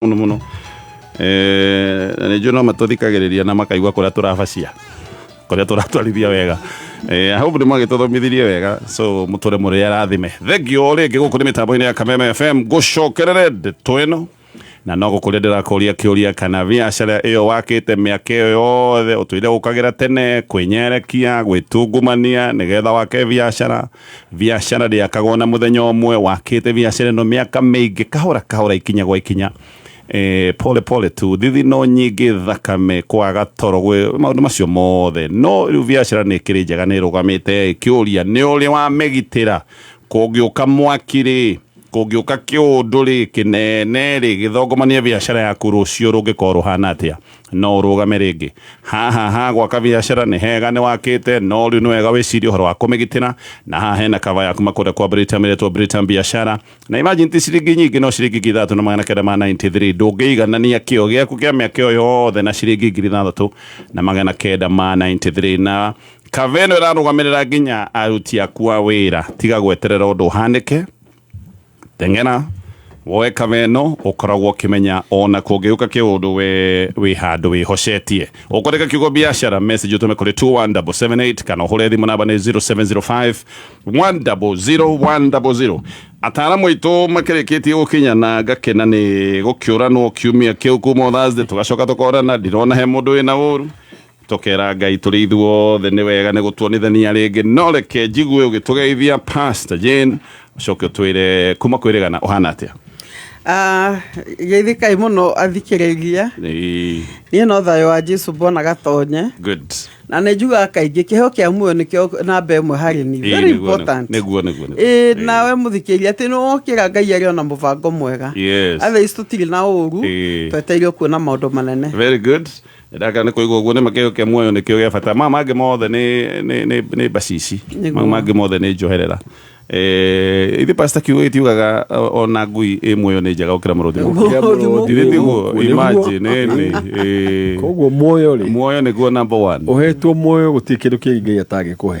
Mũno mũno. Na nĩ njũĩ no matũthikagĩrĩria na makaigua kũrĩa tũrabacia, kũrĩa tũratwarithia wega. I hope nĩ mwagĩtũthomithirie wega, so mũtũre mũrĩ arathime. Thengiũ o rĩngĩ, gũkũ nĩ mĩtambo-inĩ ya Kameme FM, ngũcokerere ndeto ĩno na no gũkũria ndĩrakũria kĩũria kana biacara ĩyo wakĩte mĩaka ĩyo yothe ũtũire ũkagĩra tene kwĩnyerekia, gwĩtungumania nĩgetha wake biacara. Biacara ndĩakagwo na mũthenya ũmwe. Wakĩte biacara ĩno mĩaka mĩingĩ, kahora kahora, ikinya gwa ikinya, pole pole tu, thithino nyingĩ, thakame, kwaga toro, maũndũ macio mothe, no rĩu biacara nĩ ĩkĩrĩ njega, nĩ ĩrũgamĩte. Kĩũria nĩ ũrĩ wamĩgitĩra? Kũngĩũka mwaki rĩ, kũngĩũka kĩũndũ rĩ kĩnene rĩ, gĩthongomanie biacara yaku, rũciũ rũngĩkorwo rũhana atĩa? No ũrũgame rĩngĩ? Haha ha gwaka biacara nĩ hega, nĩ wakĩte, no rĩu nĩ wega wĩcirie ũhoro wa kũmĩgitĩra. Na haha hena cover ya kuma kũrĩa kwa Britam, ĩretwo Britam Biashara. Na imagine ti ciringi nyingĩ, no ciringi 6993. Ndũngĩiganania kĩo gĩaku kĩa mĩaka ĩyo yothe na ciringi 6993. Na cover ĩno ĩrarũgamĩrĩra nginya aruti aku a wĩra. Tiga gweterera ũndũ ũhanĩke, teng'era woe cover ĩno, ũkoragwo ũkĩmenya ona kũngĩũka kĩũndũ, we wĩ handũ wĩhocetie. Ũkwandĩka kiugo "biacara", message ũtũme kũrĩ 21778, kana ũhũre thimũ, namba nĩ 0705 100 100. Ataaramu aitũ makĩrĩkĩtie gũkinya na ngakena nĩ gũkĩũranwo kiumia kĩu kuma Thursday, tũgacoka tũkorana. Ndirona he mũndũ wĩna ũru, tũkera Ngai tũrĩ ithuothe nĩ wega nĩ gũtuonithania rĩngĩ. No reke njigue ũgĩtũgeithia, Pastor Jane, ũcoke ũtwĩre kuma kwĩrĩgana ũhana atĩa. Ah, geithĩkai mũno athikĩrĩria. Niĩ no thayũ wa Jesu mbona gatonye. Good. Na nĩ njugaga kaingĩ kĩheo kĩa muoyo nĩkĩo namba ĩmwe harĩ ni. Very important. Nĩguo. Ĩĩ, nawe mũthikĩrĩria, atĩ nĩ wokĩra, Ngai arĩ ona mũbango mwega. Otherwise tũtirĩ na ũru. Twetereire kuona maũndũ manene. Very good. Ndaka nĩ kũigua ũguo, nĩ makĩheo kĩa muoyo nĩkĩo gĩa bata. Ma mangĩ mothe nĩ bacici. Mau mangĩ mothe nĩ njoherera. Ithe pastor, kiugo gĩtiugaga ona ngui ĩ muoyo nĩ njega gũkĩra mũrũthi mũkuũ? Mũrũthi mũkuũ. Githĩ tiguo? Nĩguo. Imagine, ĩni. Koguo muoyo rĩ, Muoyo nĩguo number one. Ũhetwo muoyo, gũtirĩ kĩndũ kĩngĩ Ngai atangĩkũhe.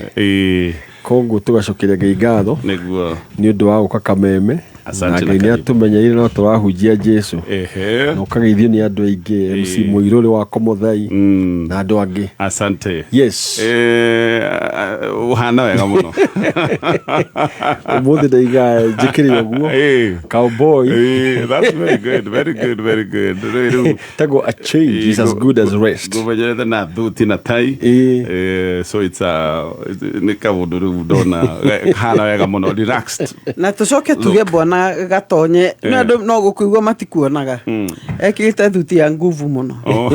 Koguo tũgacokeria Ngai ngatho nĩ ũndũ wa gũka Kameme. Asante. Na Ngai na nĩ karibu. atũmenyeire no tũrahunjia Jesu na ũkageithio nĩ andũ aingĩ, MC Mũirũrĩ wa Komothai na andũ angĩ. Asante. Yes. Ũhana wega mũno. Ũmũthĩ ndaiga njĩkĩre ũguo cowboy. That's very good, very good, very good. Rĩu Tagwo "A change is as good as rest." Ngũmenyerete na thuti na tai. So it's a nĩ kaũndũ rĩu ndona kahana wega mũno, relaxed. Na tũcoke tuge bwana Gatonye nĩ andũ no gũkũigua matikuonaga, ekĩrĩte thuti ya nguvu mũno. Oh.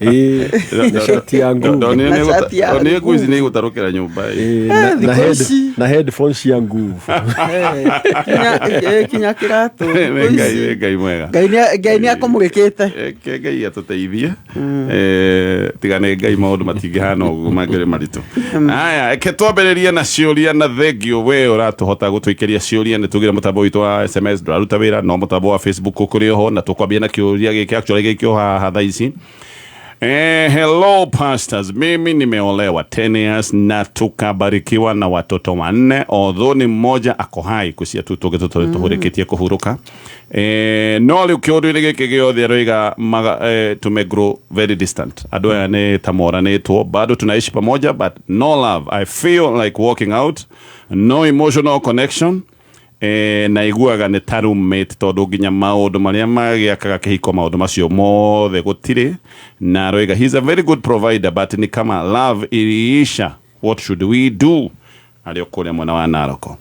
Ĩĩ, na shati ya nguvu. Ndonire Na shati ya ndonire nguo ici nguvu. nĩ igũtarũkĩra nyũmba. Ĩĩ, na- Thikũ na head- ici. Na headphones cia nguvu. Kinya kĩratũ. Nĩ Ngai, nĩ Ngai mwega. Ngai nĩ akũmũrĩkĩte. Reke Ngai atũteithie. Tiga nĩ Ngai maũndũ matingĩhana ũguo, mangĩrĩ maritũ. Aya, reke twambĩrĩrie na ciũria, na thengio we ũratũhota gũtũikĩria ciũria. Nĩ tugire mũtambo witũ wa SMS ndũraruta wĩra, no mũtambo wa Facebook ũkũrĩ oho, na tũkwambia na kĩũria gĩkĩ, actually gĩkĩ o haha thaa ici. Hello pastors, mimi nimeolewa 10 years na tukabarikiwa na watoto wanne, although ni mmoja ako hai, kucia tu tũngĩ tũtũrĩ tũhũrĩkĩtie kũhurũka. No rĩu kĩũndũ-inĩ gĩkĩ gĩothe aroiga tume grow very distant. Andũ aya nĩ ta moranĩtwo, bado tunaishi pamoja but no love. I feel like walking out, no emotional connection. Na iguaga nĩ ta roommate, tondũ nginya maũndũ marĩa magĩakaga kĩhiko, maũndũ macio mothe gũtirĩ. Na aroiga he's a very good provider, but ni kama love iliisha. What should we do? Arĩ o kũrĩa mwena wa Naroko.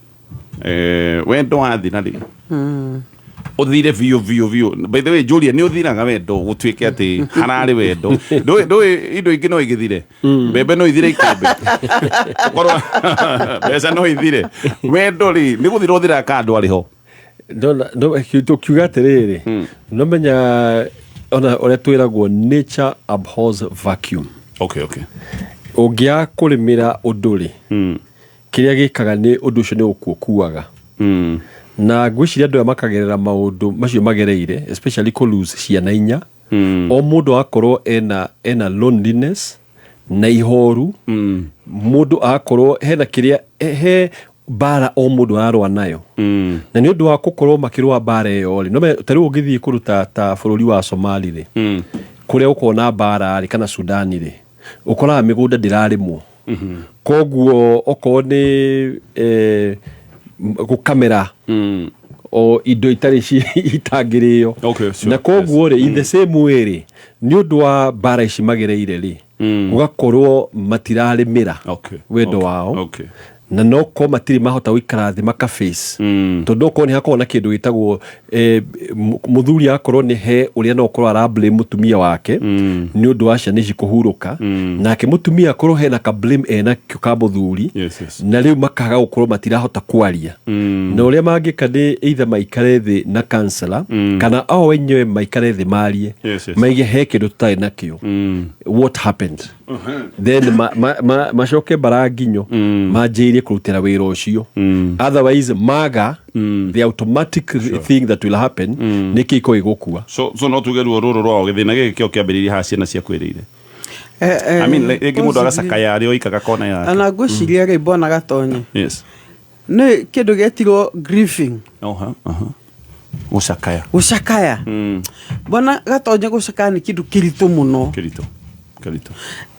Wendo wathira rĩ, ũthire biũ biũ biũ? By the way, Julia, nĩ ũthiraga wendo gũtuĩke atĩ hararĩ wendo? Ndũĩ indo ingĩ no igĩthire, mbembe no ithire ikũmbĩ, korwo mbeca no ithire, wendo rĩ, nĩ gũthira ũthiraga ka andũ arĩ ho? Ndona tũkiuga atĩrĩrĩ, nomenya ona ũrĩa twĩragwo, "Nature abhors vacuum." Ũngĩaga kũrĩmĩra ũndũ rĩ, kĩrĩa gĩkaga nĩ ũndũ ũcio nĩ ũkuũkuaga. Na ngwĩciria andũ aya makagerera maũndũ macio magereire, especially kũ lose ciana inya, o mũndũ agakorwo ena loneliness na ihoru, mũndũ agakorwo hena kĩrĩa he Mbara o mũndũ ararũa nayo. Na nĩ ũndũ wa gũkorwo makĩrũa mbara ĩyo rĩ, no ta rĩu ũngĩthiĩ kũruta ta bũrũri wa Somali rĩ, kũrĩa gũkoragwo na mbara rĩ, kana Sudani rĩ, ũkoraga mĩgũnda ndĩrarĩmwo. Koguo okorwo nĩ gũkamera o indo itarĩ itangĩrĩo. Na koguo rĩ, in the same way rĩ, nĩ ũndũ wa mbara ici magereire rĩ, gũgakorwo matirarĩmĩra wendo wao. Na no ko matirĩ mahota gũikara thĩ maka face, tondũ okorwo nĩ hakoragwo na kĩndũ gĩtagwo mũthuri akorwo nĩ he ũrĩa no ũkorwo ara blame mũtumia wake nĩ ũndũ wa ciana ici kũhurũka, nake mũtumia akorwo hena ka blame enakĩo ka mũthuri. Na rĩu makaga gũkorwo matirahota kwaria. Na ũrĩa mangĩka nĩ either maikare thĩ na counselor, kana o enyewe maikare thĩ marie, maige he kĩndũ tũtarĩ nakĩo, what happened, then macoke mbara nginyo manjĩrĩrie kũrutĩra wĩra ũcio. Otherwise maga, the automatic thing that will happen nĩ kĩiko gĩgũkua. So no tuge ruo rũrũ rwao, gĩthĩna gĩkĩ kĩo kĩambĩrĩirie haha ciana ciakwĩrĩire. I mean, like, rĩngĩ mũndũ agacakaya arĩ oika gakona yake. Ona ngwĩciria rĩ, mbona Gatonye, nĩ kĩndũ gĩetirwo grieving. Oha, aha. Gũcakaya. Gũcakaya. Mbona Gatonye, gũcakaya nĩ kĩndũ kĩritũ mũno. Kĩritũ. Kĩritũ.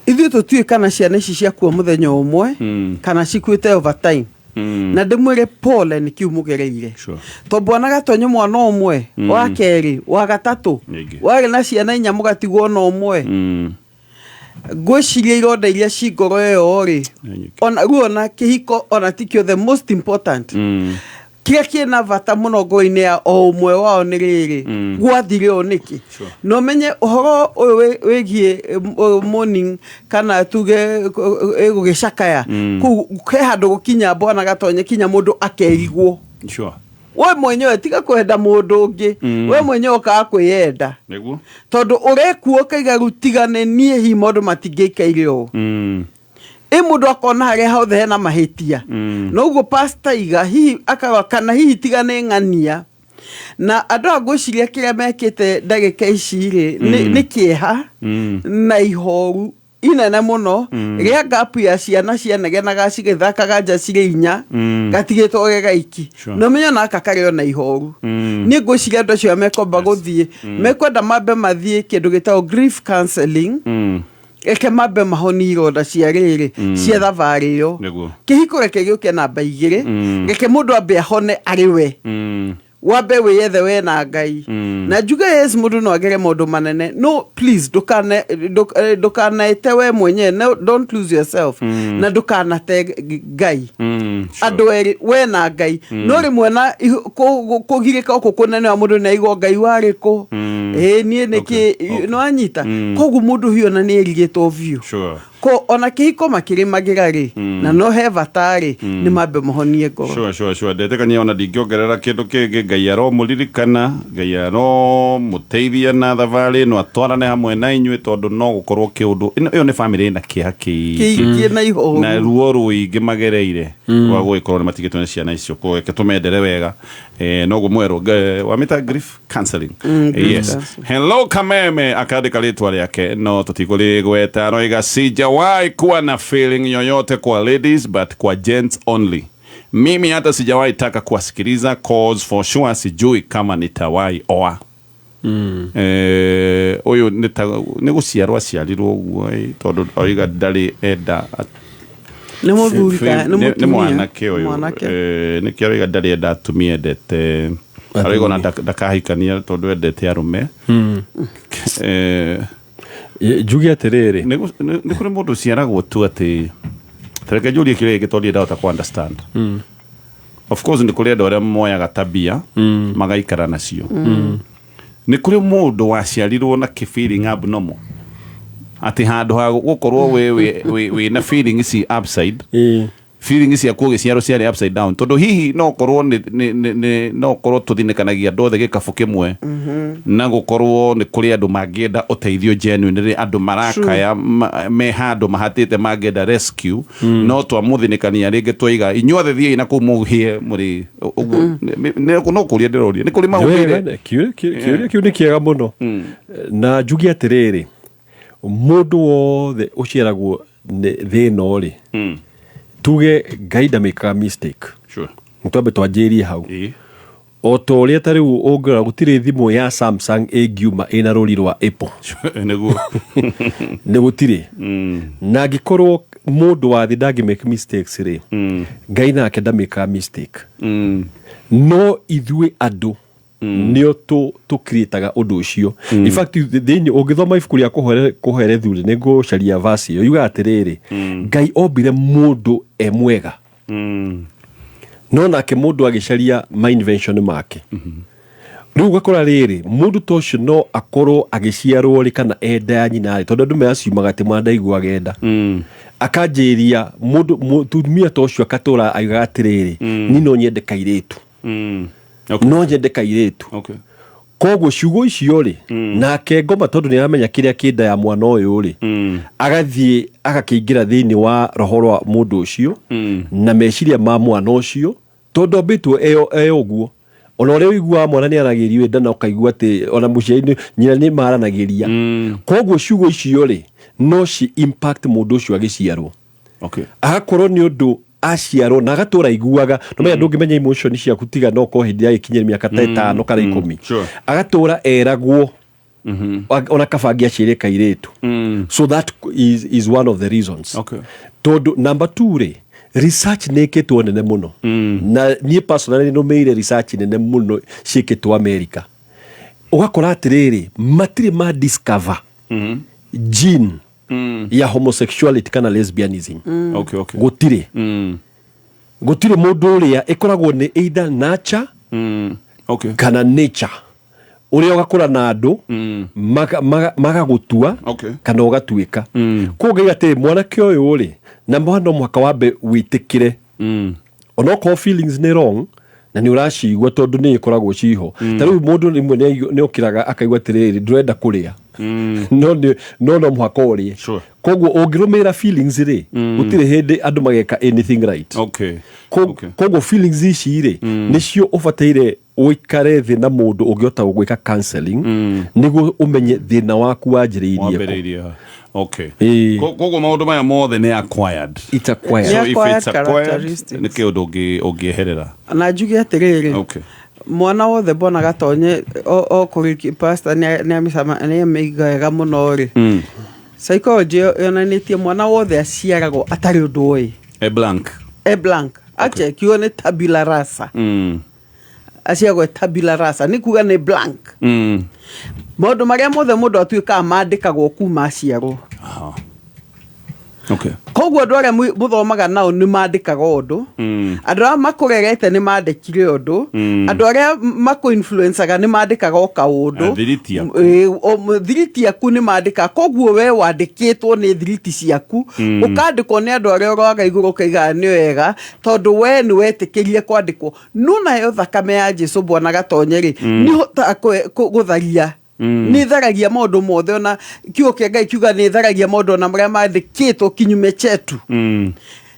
Ithuĩ tũtiũĩ kana ciana ici ciakua mũthenya ũmwe kana cikuĩte over time. Na ndĩmwĩre pole nĩ kiu mũgereire. To bwana Gatonye, mwana ũmwe, wa kerĩ, wa gatatũ, Nyingĩ. warĩ na ciana inya, mũgatigwo na ũmwe. Ngwĩciria ironda iria ci ngoro ĩyo rĩ, Nĩ nyingĩ. Ona ruo na kĩhiko ona tikĩo the most important. Kĩrĩa kĩna bata mũno ngoro-inĩ ya o ũmwe wao nĩ rĩrĩ, gwathire ũũ nĩkĩ? Na ũmenye ũhoro ũyũ wĩgiĩ mourning, kana tuge gũgĩcakaya kũu, he handũ gũkinya, bwana Gatonye, kinya mũndũ akerigwo. We mwenyewe, tiga kwenda mũndũ ũngĩ, we mwenyewe ũkaga kwĩyenda. Tondũ ũrekuo ũkaiga rĩu tigane niĩ, hihi maũndũ matingĩikaire ũũ. Ĩ mũndũ akona harĩa hothe hena mahĩtia. Noguo pastor iga hihi akaga kana hihi tiga nĩ ng'ania na andũ aya, ngwĩciria kĩrĩa mekĩte ndagĩka ici rĩ, nĩ kĩeha na ihoru inene mũno rĩa gapu ya ciana cianegenaga cigĩthakaga nja cirĩ inya, gatigĩtwo ge gaiki. Na ũmenye ona gaka karĩ ona ihoru. Niĩ ngwĩciria andũ acio mekomba gũthiĩ, mekwenda mambe mathiĩ kĩndũ gĩtagwo grief counseling. Reke mambe mahonie ironda cia rĩrĩ, cia thabarĩ ĩyo. Kĩhiko reke gĩũke namba 2. Reke mũndũ ambe ahone arĩ we. Wambe wĩyethe we na Ngai. Na njuge yes, mũndũ no agere maũndũ manene, no please ndũkanaete we mwenyewe. No, don't lose yourself, na ndũkanate Ngai. Andũ erĩ, we na Ngai, no rĩmwe na kũgirĩka gũkũ kũnene wa mũndũ nĩ aigua Ngai warĩ kũ? Ĩ niĩ nĩkĩ? Nĩ wanyita? Koguo mũndũ hiyo ona nĩ erigĩtwo biũ. Ko ona kĩhiko makĩrĩmagĩra rĩ, na no he bata rĩ, nĩ mambe mahonie ngoro. Sure. Ndetĩkania, ona ndingĩongerera kĩndũ kĩngĩ. Ngai aromũririkana, Ngai aromũteithia na thabarĩ ĩno, atwarane hamwe na inyuĩ, tondũ no gũkorwo kĩũndũ ĩyo nĩ bamĩrĩ ĩna kĩeha kĩingĩ. Kĩingĩ na ihoru. Na ruo rũingĩ magereire rwa gũgĩkorwo nĩ matigĩtwo nĩ ciana icio. Koguo reke tũmendere wega. Noguo mwerwo wamĩta grief counseling. Grief counseling. Hello Kameme, akandĩka rĩtwa rĩake no tũtikũrĩgweta, aroiga sijawahi kuwa na feeling yoyote kwa ladies, but kwa gents only. Mimi hata sijawahi taka kuwasikiliza, cause for sure sijui kama nitawahi oa. Ũyũ nĩ nĩ gũciarwo aciarirwo ũguo, tondũ oiga ndarĩ enda Nĩ mũthuri kana nĩ nĩ mũtumia? Mwanake ũyũ. Mwanake. Nĩkĩo aroiga ndarĩ enda atumia, endete, aroiga ona ndakahikania tondũ endete arũme. Njuge atĩrĩrĩ, Nĩ kũrĩ mũndũ ũciaragwo tu atĩ, tareke njũrie kĩrĩa gĩkĩ, tondũ ndahota ku understand. Of course nĩ kũrĩ andũ arĩa moyaga tabia magaikara nacio. Nĩ kũrĩ mũndũ waciarirwo na kĩ feeling abnormal, atĩ handũ ha gũkorwo wĩ na feeling ici upside, feeling ciaku ũgĩciarwo ciarĩ upside down, tondũ hihi no korwo nĩ no korwo tũthinĩkanagia andũ othe gĩkabũ kĩmwe, na gũkorwo nĩ kũrĩ andũ mangĩenda ũteithio genuine, rĩ andũ marakaya me handũ mahatĩte mangĩenda rescue, no twamũthinĩkania rĩngĩ twaiga inyuothe thiĩi na kũu mũhĩe mũrĩ ũguo. No kũria ndĩroria, nĩ kũrĩ maũndũ Wega, kĩũria kĩu nĩ kĩega mũno, na njuge atĩrĩrĩ, mũndũ wothe ũciaragwo thĩ ĩno rĩ, Tuge Ngai ndamĩkaga mistake. Twambe twanjĩrie hau. O ta ũrĩa ta rĩu ũngĩrora gũtirĩ thimũ ya Samsung ĩngiuma ĩna rũri rwa Apple. Nĩguo. Nĩ gũtirĩ. Na angĩkorwo mũndũ wa thĩ ndangĩ make mistakes rĩ, Ngai nake ndamĩkaga mistake. No ithuĩ andũ nĩo tũcreataga ũndũ ũcio. In fact, thĩinĩ ũngĩthoma ibuku rĩa Kũherethu rĩ, nĩ ngũcaria verse ĩyo, yugaga atĩrĩrĩ, Ngai ombire mũndũ e mwega. No nake mũndũ agĩcaria ma invention make. Rĩu ũgakora rĩrĩ, mũndũ ta ũcio no akorwo agĩciarwo rĩ kana enda ya nyina rĩ, tondũ andũ meaciumaga atĩ mwana ndaiguaga enda. Akanjĩria mũndũ mũtumia ta ũcio akatũra aigaga atĩrĩrĩ, niĩ no nyende kairĩtu. No nyende kairĩtu. Koguo ciugo icio rĩ, nake ngoma tondũ nĩ aramenya kĩrĩa kĩ nda ya mwana ũyũ rĩ, agathiĩ agakĩingĩra thĩinĩ wa roho rwa mũndũ ũcio na meciria ma mwana ũcio, tondũ ombĩtwo e ũguo. Ona ũrĩa ũiguaga mwana nĩ aragĩrio nda na ũkaigua atĩ ona mũciari nyina nĩ maranagĩria. Koguo ciugo icio rĩ, no ci impact mũndũ ũcio agĩciarwo. Agakorwo nĩ ũndũ aciarwo na agatũra aiguaga. No menya ndũngĩmenya emotion ciaku tiga no korwo hĩndĩ ya gĩkinyia mĩaka ta 5 kana 10. Agatũra eragwo ona kaba angĩaciarire kairĩtu. So that is one of the reasons. Tondũ number 2 rĩ, research nĩ ĩkĩtwo nene mũno. Na niĩ personally nũmĩire research nene mũno ciĩkĩtwo America. Ũgakora atĩrĩrĩ, matirĩ ma discover gene ya homosexuality kana lesbianism. Gũtirĩ. Gũtirĩ mũndũ ũrĩa ĩkoragwo nĩ either nature kana nature. Ũrĩa ũgakũra na andũ, magagũtua kana ũgatuĩka. Koguo ngaiga atĩrĩ, mwanake ũyũ rĩ, na mwana no mũhaka wambe wĩtĩkĩre. Onokorwo feelings nĩ wrong, na nĩ ũracigua tondũ nĩ ĩkoragwo ciho. Ta rĩu mũndũ rĩmwe nĩ okĩraga akaigua atĩrĩrĩ, ndũrenda kũrĩa. No no mũhaka ũrĩe. Koguo ũngĩrũmĩrĩra feelings rĩ, gũtirĩ hĩndĩ andũ mageka anything right. Koguo feelings ici rĩ, nĩcio ũbataire ũikare thĩ na mũndũ ũngĩhota gũgwĩka counseling, nĩguo ũmenye thĩna waku wanjĩrĩirie kũ. Wambĩrĩirie ha. Koguo maũndũ maya mothe nĩ acquired. It's acquired. So if Acquired it's acquired, characteristics. nĩ kĩ ũndũ ũngĩeherera? Na njuge atĩrĩrĩ, mwana wothe mbona gatonye o kũrĩ pastor nĩ amĩiga wega mũno rĩ. Psychology yonanĩtie mwana wothe aciaragwo atarĩ ũndũ oĩ. E blank. E blank. Ache kiugo nĩ tabula rasa. Aciaragwo e tabula rasa, nĩ kuga nĩ blank. Maũndũ marĩa mothe mũndũ atuĩkaga mandĩkagwo kuma aciarwo. Koguo andũ arĩa mũthomaga nao nĩ mandĩkaga ũndũ. Andũ arĩa makũrerete nĩ mandĩkire ũndũ. Andũ arĩa makũ-influencaga nĩ mandĩkaga o kaũndũ. Thiriti yaku. Thiriti yaku nĩ mandĩkaga. Koguo we wandĩkĩtwo nĩ thiriti ciaku. Ũkandĩkwo nĩ andũ arĩa ũroaga igũrũ ũkaiga nĩ wega, tondũ we nĩ wetĩkĩrie kwandĩkwo. No nayo thakame ya Jesu bwana Gatonye rĩ, nĩ ĩhotaga gũtharia. Nĩ ĩtharagia maũndũ mothe, ona kiugo kĩa Ngai kiuga nĩ ĩtharagia maũndũ ona marĩa mandĩkĩtwo kinyume chetu.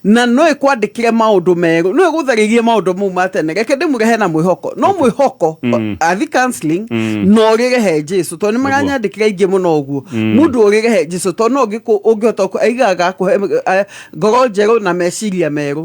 Na no ĩkwandĩkĩre maũndũ merũ, no ĩgũtharĩrie maũndũ mau ma tene. Reke ndĩmũrehe na mwĩhoko. No mwĩhoko, athi counseling, no ũrĩrehe Jesu, tondũ nĩ maranyandĩkĩra aingĩ mũno ũguo. Mũndũ ũrĩrehe Jesu, tondũ no ũngĩhota aigaga akũhe, ngoro njerũ na meciria merũ.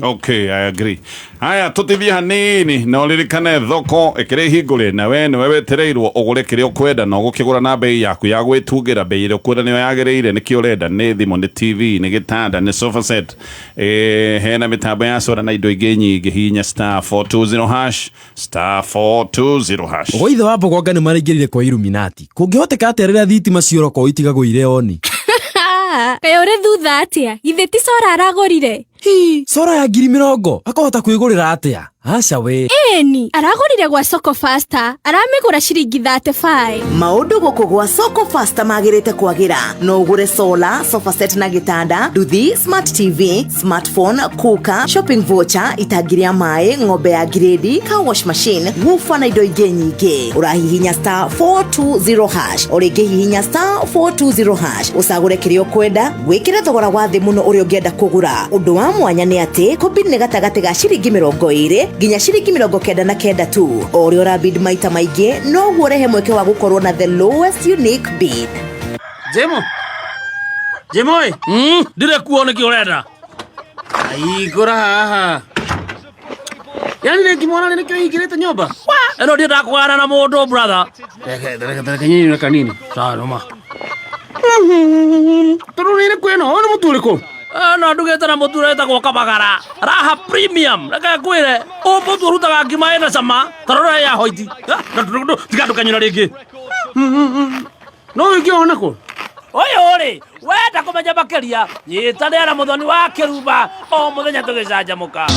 Okay, I agree. Haya, tũtithie hanini na ũririkane thoko ĩkĩrĩ hingũre na we nĩwe wetereirwo ũgũre kĩrĩa ũkwenda na ũgũkĩgũra na bei yaku ya gwĩtungĩra, bei ĩrĩa ũkwenda nĩyo yagĩrĩire, nĩkĩo ũrenda, nĩ thimũ, nĩ TV, nĩ gĩtanda, nĩ sofa set, hena mĩtambo ya soda na indo ingĩ nyingĩ. Hihinya star four two zero hash, star four two zero hash. Gwa ithe wa Mbogonga nĩ maraingĩrire kwa Illuminati. Kũngĩhoteka atĩa rĩrĩa thitima ciora korwo itigagwo irĩ oni? Kaĩ ũrĩ thutha atĩa? Githĩ ti Sora aragũrire? Hi, Sora ya ngiri mĩrongo akahota kwĩgũrĩra atĩa? Aca we. Ĩni, aragũrire gwa Soko Faster, aramĩgũra ciringi 35. Maũndũ gũkũ gwa Soko Faster magĩrĩte kwagĩra. No ũgũre solar, sofa set na gĩtanda, nduthi, smart TV, smartphone, cooker, shopping voucher, itangi rĩa maĩ, ng'ombe ya grade, car wash machine, woofer na indo ingĩ nyingĩ. Ũrahihinya star four two zero hash, o rĩngĩ hihinya star four two zero hash, ũcagũre kĩrĩa ũkwenda, wĩkĩre thogora wa thĩ mũno ũrĩa ũngĩenda kũgũra. Ũndũ wa mwanya nĩ atĩ kũbid nĩ gatagatĩ ga ciringi mĩrongo ĩrĩ nginya ciringi mĩrongo kenda na kenda tu. O ũrĩa ũrabid maita maingĩ, noguo ũrehe mweke wa gũkorwo na the lowest unique bid. Jemo. Jemo ĩ. Ndirĩ kuo nĩkĩ ũrenda? Hingũra haha. Yani rĩngĩ mwana nĩkĩo hingĩrĩte nyũmba. Ĩno ndiendaga kũgana na mũndũ brother. Reke reke reke nyinyi kanini. Sawa noma. Tondũ nĩ ĩrĩkũ ĩno? Ũyũ nĩ mũtu ũrĩkũ? Ĩno ndugĩte na mũtu ũrĩa wĩtagwo Kabagara. Raha premium. Reke ngwĩre, ũyũ mũtu ũrutaga ngima ĩna cama, ta rora ya hoiti. Tiga ndũkanyũra rĩngĩ. No ũngĩona kũ? Ũyũ rĩ, wenda kũmenya makĩria, nyitanĩra na Mũthoni wa Kĩrumba o mũthenya tũgĩcanjamũka.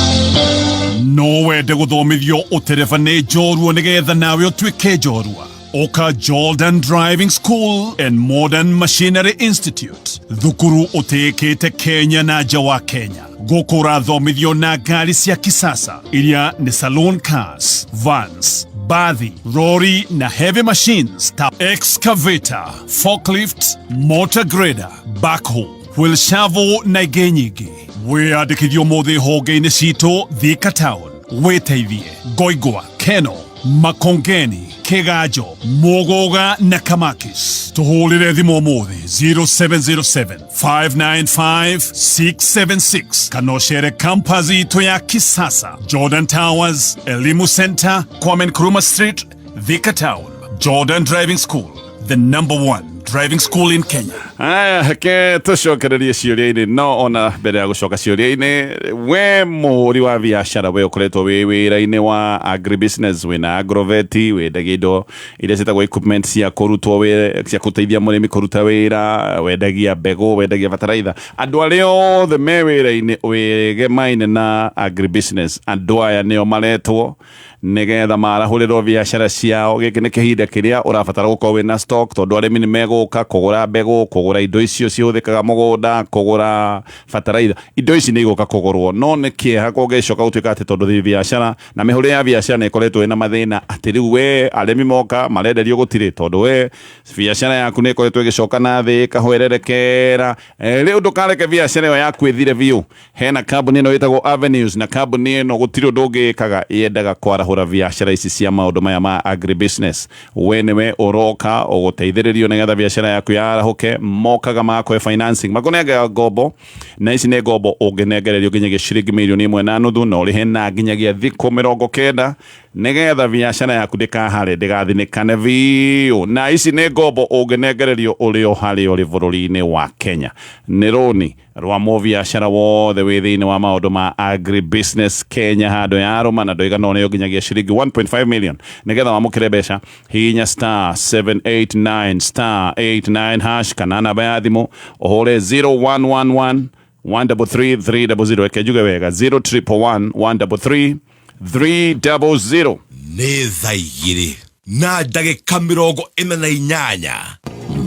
No wende gũthomithio ũtereba nĩ njorua nĩgetha nawe ũtuĩke njorua. Oka Jordan Driving School and Modern Machinery Institute, thukuru ũtĩĩkĩte Kenya na nja wa Kenya. Gũkũ ũrathomithio na ngari cia kisasa iria nĩ saloon cars, vans, bathi, rori na heavy machines ta excavator, forklift, motor grader, backhoe, wheel shovel na ingĩ nyingĩ. Wĩyandĩkithio ũmũthĩ honge-inĩ citũ Thika Town, wĩteithie Ngoingwa, Keno, Makongeni, Kiganjo, Muguga na Kamakis. Tũhũrĩre thimũ ũmũthĩ 0707 595 676 kana ũcere campus itũ ya kisasa Jordan Towers, Elimu Center, Kwame Nkrumah Street, Thika Town. Jordan Driving School, the number one driving school in Kenya. Aya, reke tũcokererie ciũria-inĩ no ona mbere ya gũcoka ciũria-inĩ, we mũhũri wa biacara, we ũkoretwo wĩ wĩra-inĩ wa agribusiness, wĩna agrovet, wendagia indo iria ciĩtagwo equipment cia kũrutwo wĩra, cia gũteithia mũrĩmi kũruta wĩra, wendagia mbegũ, wendagia bataraitha, andũ arĩa othe me wĩra-inĩ wĩgemaine na agribusiness, andũ aya nĩo maretwo nĩgetha marahũrĩrwo biacara ciao. Gĩkĩ nĩ kĩhinda kĩrĩa ũrabatara gũkorwo wĩna stock, tondũ arĩmi nĩ megũka kũgũra mbegũ, kũgũra indo icio cihũthĩkaga mũgũnda, kũgũra bataraitha, indo ici nĩ igũka kũgũrwo. No nĩ kĩeha kũngĩcoka gũtuĩka atĩ tondũ biacara na mĩhũrĩre ya biacara nĩ ĩkoretwo ĩna mathĩna, atĩ rĩu we arĩmi moka marenderio gũtirĩ, tondũ we biacara yaku nĩ ĩkoretwo ĩgĩcoka na thĩ ĩkahwererekera. Rĩu ndũkareke biacara ĩyo yaku ĩthire biũ. Hena kambuni ĩno ĩtagwo Avenues, na kambuni ĩno gũtirĩ ũndũ ũngĩ ĩkaga, yendaga kwarahũra biacara ici cia maũndũ maya ma agribusiness. We nĩwe ũroka ũgũteithĩrĩrio nĩgetha biacara yaku yarahũke. Mokaga magakũhe financing, makũnengera ngombo, na ici nĩ ngombo ũngĩnengererio nginyagia ciringi 1.5 mirioni na ũrĩhe na nginyagia thikũ 90 nĩgetha biacara yaku ndĩkahare, ndĩgathinĩkane biũ. Na ici nĩ ngombo ũngĩnengererio ũrĩ o harĩa ũrĩ bũrũri-inĩ wa Kenya. Nĩ rũni rwa mũbiacara wothe wĩ thĩinĩ wa maũndũ ma agribusiness Kenya handũ yarũma, na ndoiga no nĩyo nginyagia ciringi 1.5 million. Nĩgetha wamũkĩre mbeca, hihinya star 789 star 89 hash kana namba ya thimũ ũhũre 0111 133 300. Reke njuge wega, 0111 133 300. Nĩ thaa 2:48.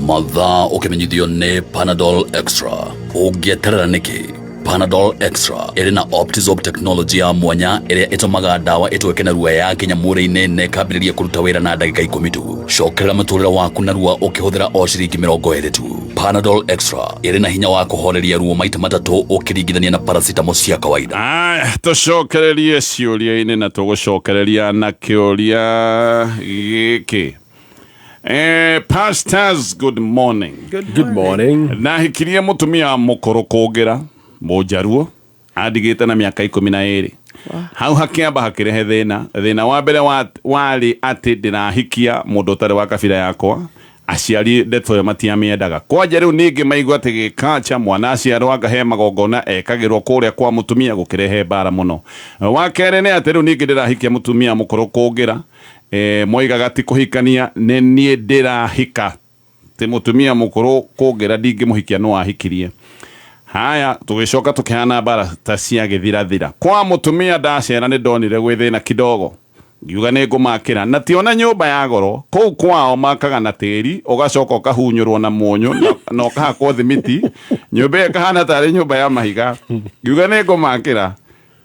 Mathaa ũkĩmenyithio nĩ Panadol Extra. Ũngĩeterera nĩkĩ? Panadol Extra ĩrĩ na Optizorb technology ya mwanya ĩrĩa ĩtũmaga ndawa ĩtweke narua yakinya mwĩrĩ-inĩ na ĩkambĩrĩria kũruta wĩra na ndagĩka 10 tu. Cokerera mũtũrĩre waku narua ũkĩhũthĩra o ciringi 20 tu. Panadol Extra ĩrĩ na hinya wa kũhoreria ruo maita matatũ ũkĩringithania na paracetamol cia kawaida. Aya, tũcokererie ciũria-inĩ na tũgũcokereria na kĩũria gĩkĩ. Pastors, good morning. Good morning. Nahikirie mũtumia mũkũrũ kũngĩra, mũnjaruo, andigĩte na mĩaka 12. Hau hakĩamba hakĩrehe thĩna. Thĩna wa mbere warĩ atĩ ndĩrahikia mũndũ ũtarĩ wa kabira yakwa, aciari ndeto ĩyo matiamĩendaga. Kwanja rĩu ningĩ maigua atĩ gĩkacha mwana aciarwo anga magongona ekagĩrwo kũrĩa kwa mũtumia, gũkĩrehe mbara mũno. Wa kerĩ nĩ atĩ rĩu ningĩ ndĩrahikia mũtumia mũkũrũ kũngĩra, moigaga ti kũhikania, nĩ niĩ ndĩrahika, ti mũtumia mũkũrũ kũngĩra ndingĩmũhikia, no ahikirie. Haya, tũgĩcoka tũkĩhana mbara ta cia gĩthirathira. Kwa mũtumia ndacera nĩ ndonire gwĩ thĩna kidogo, ngiuga nĩ ngũmakĩra, na tiona nyũmba ya goro. Kũu kwao makaga na tĩri, ũgacoka ũkahunyũrwo na mũnyũ na ũkahakwo thimiti, nyũmba ĩyo ĩkahana tarĩ nyũmba ya mahiga. Ngiuga nĩ ngũmakĩra.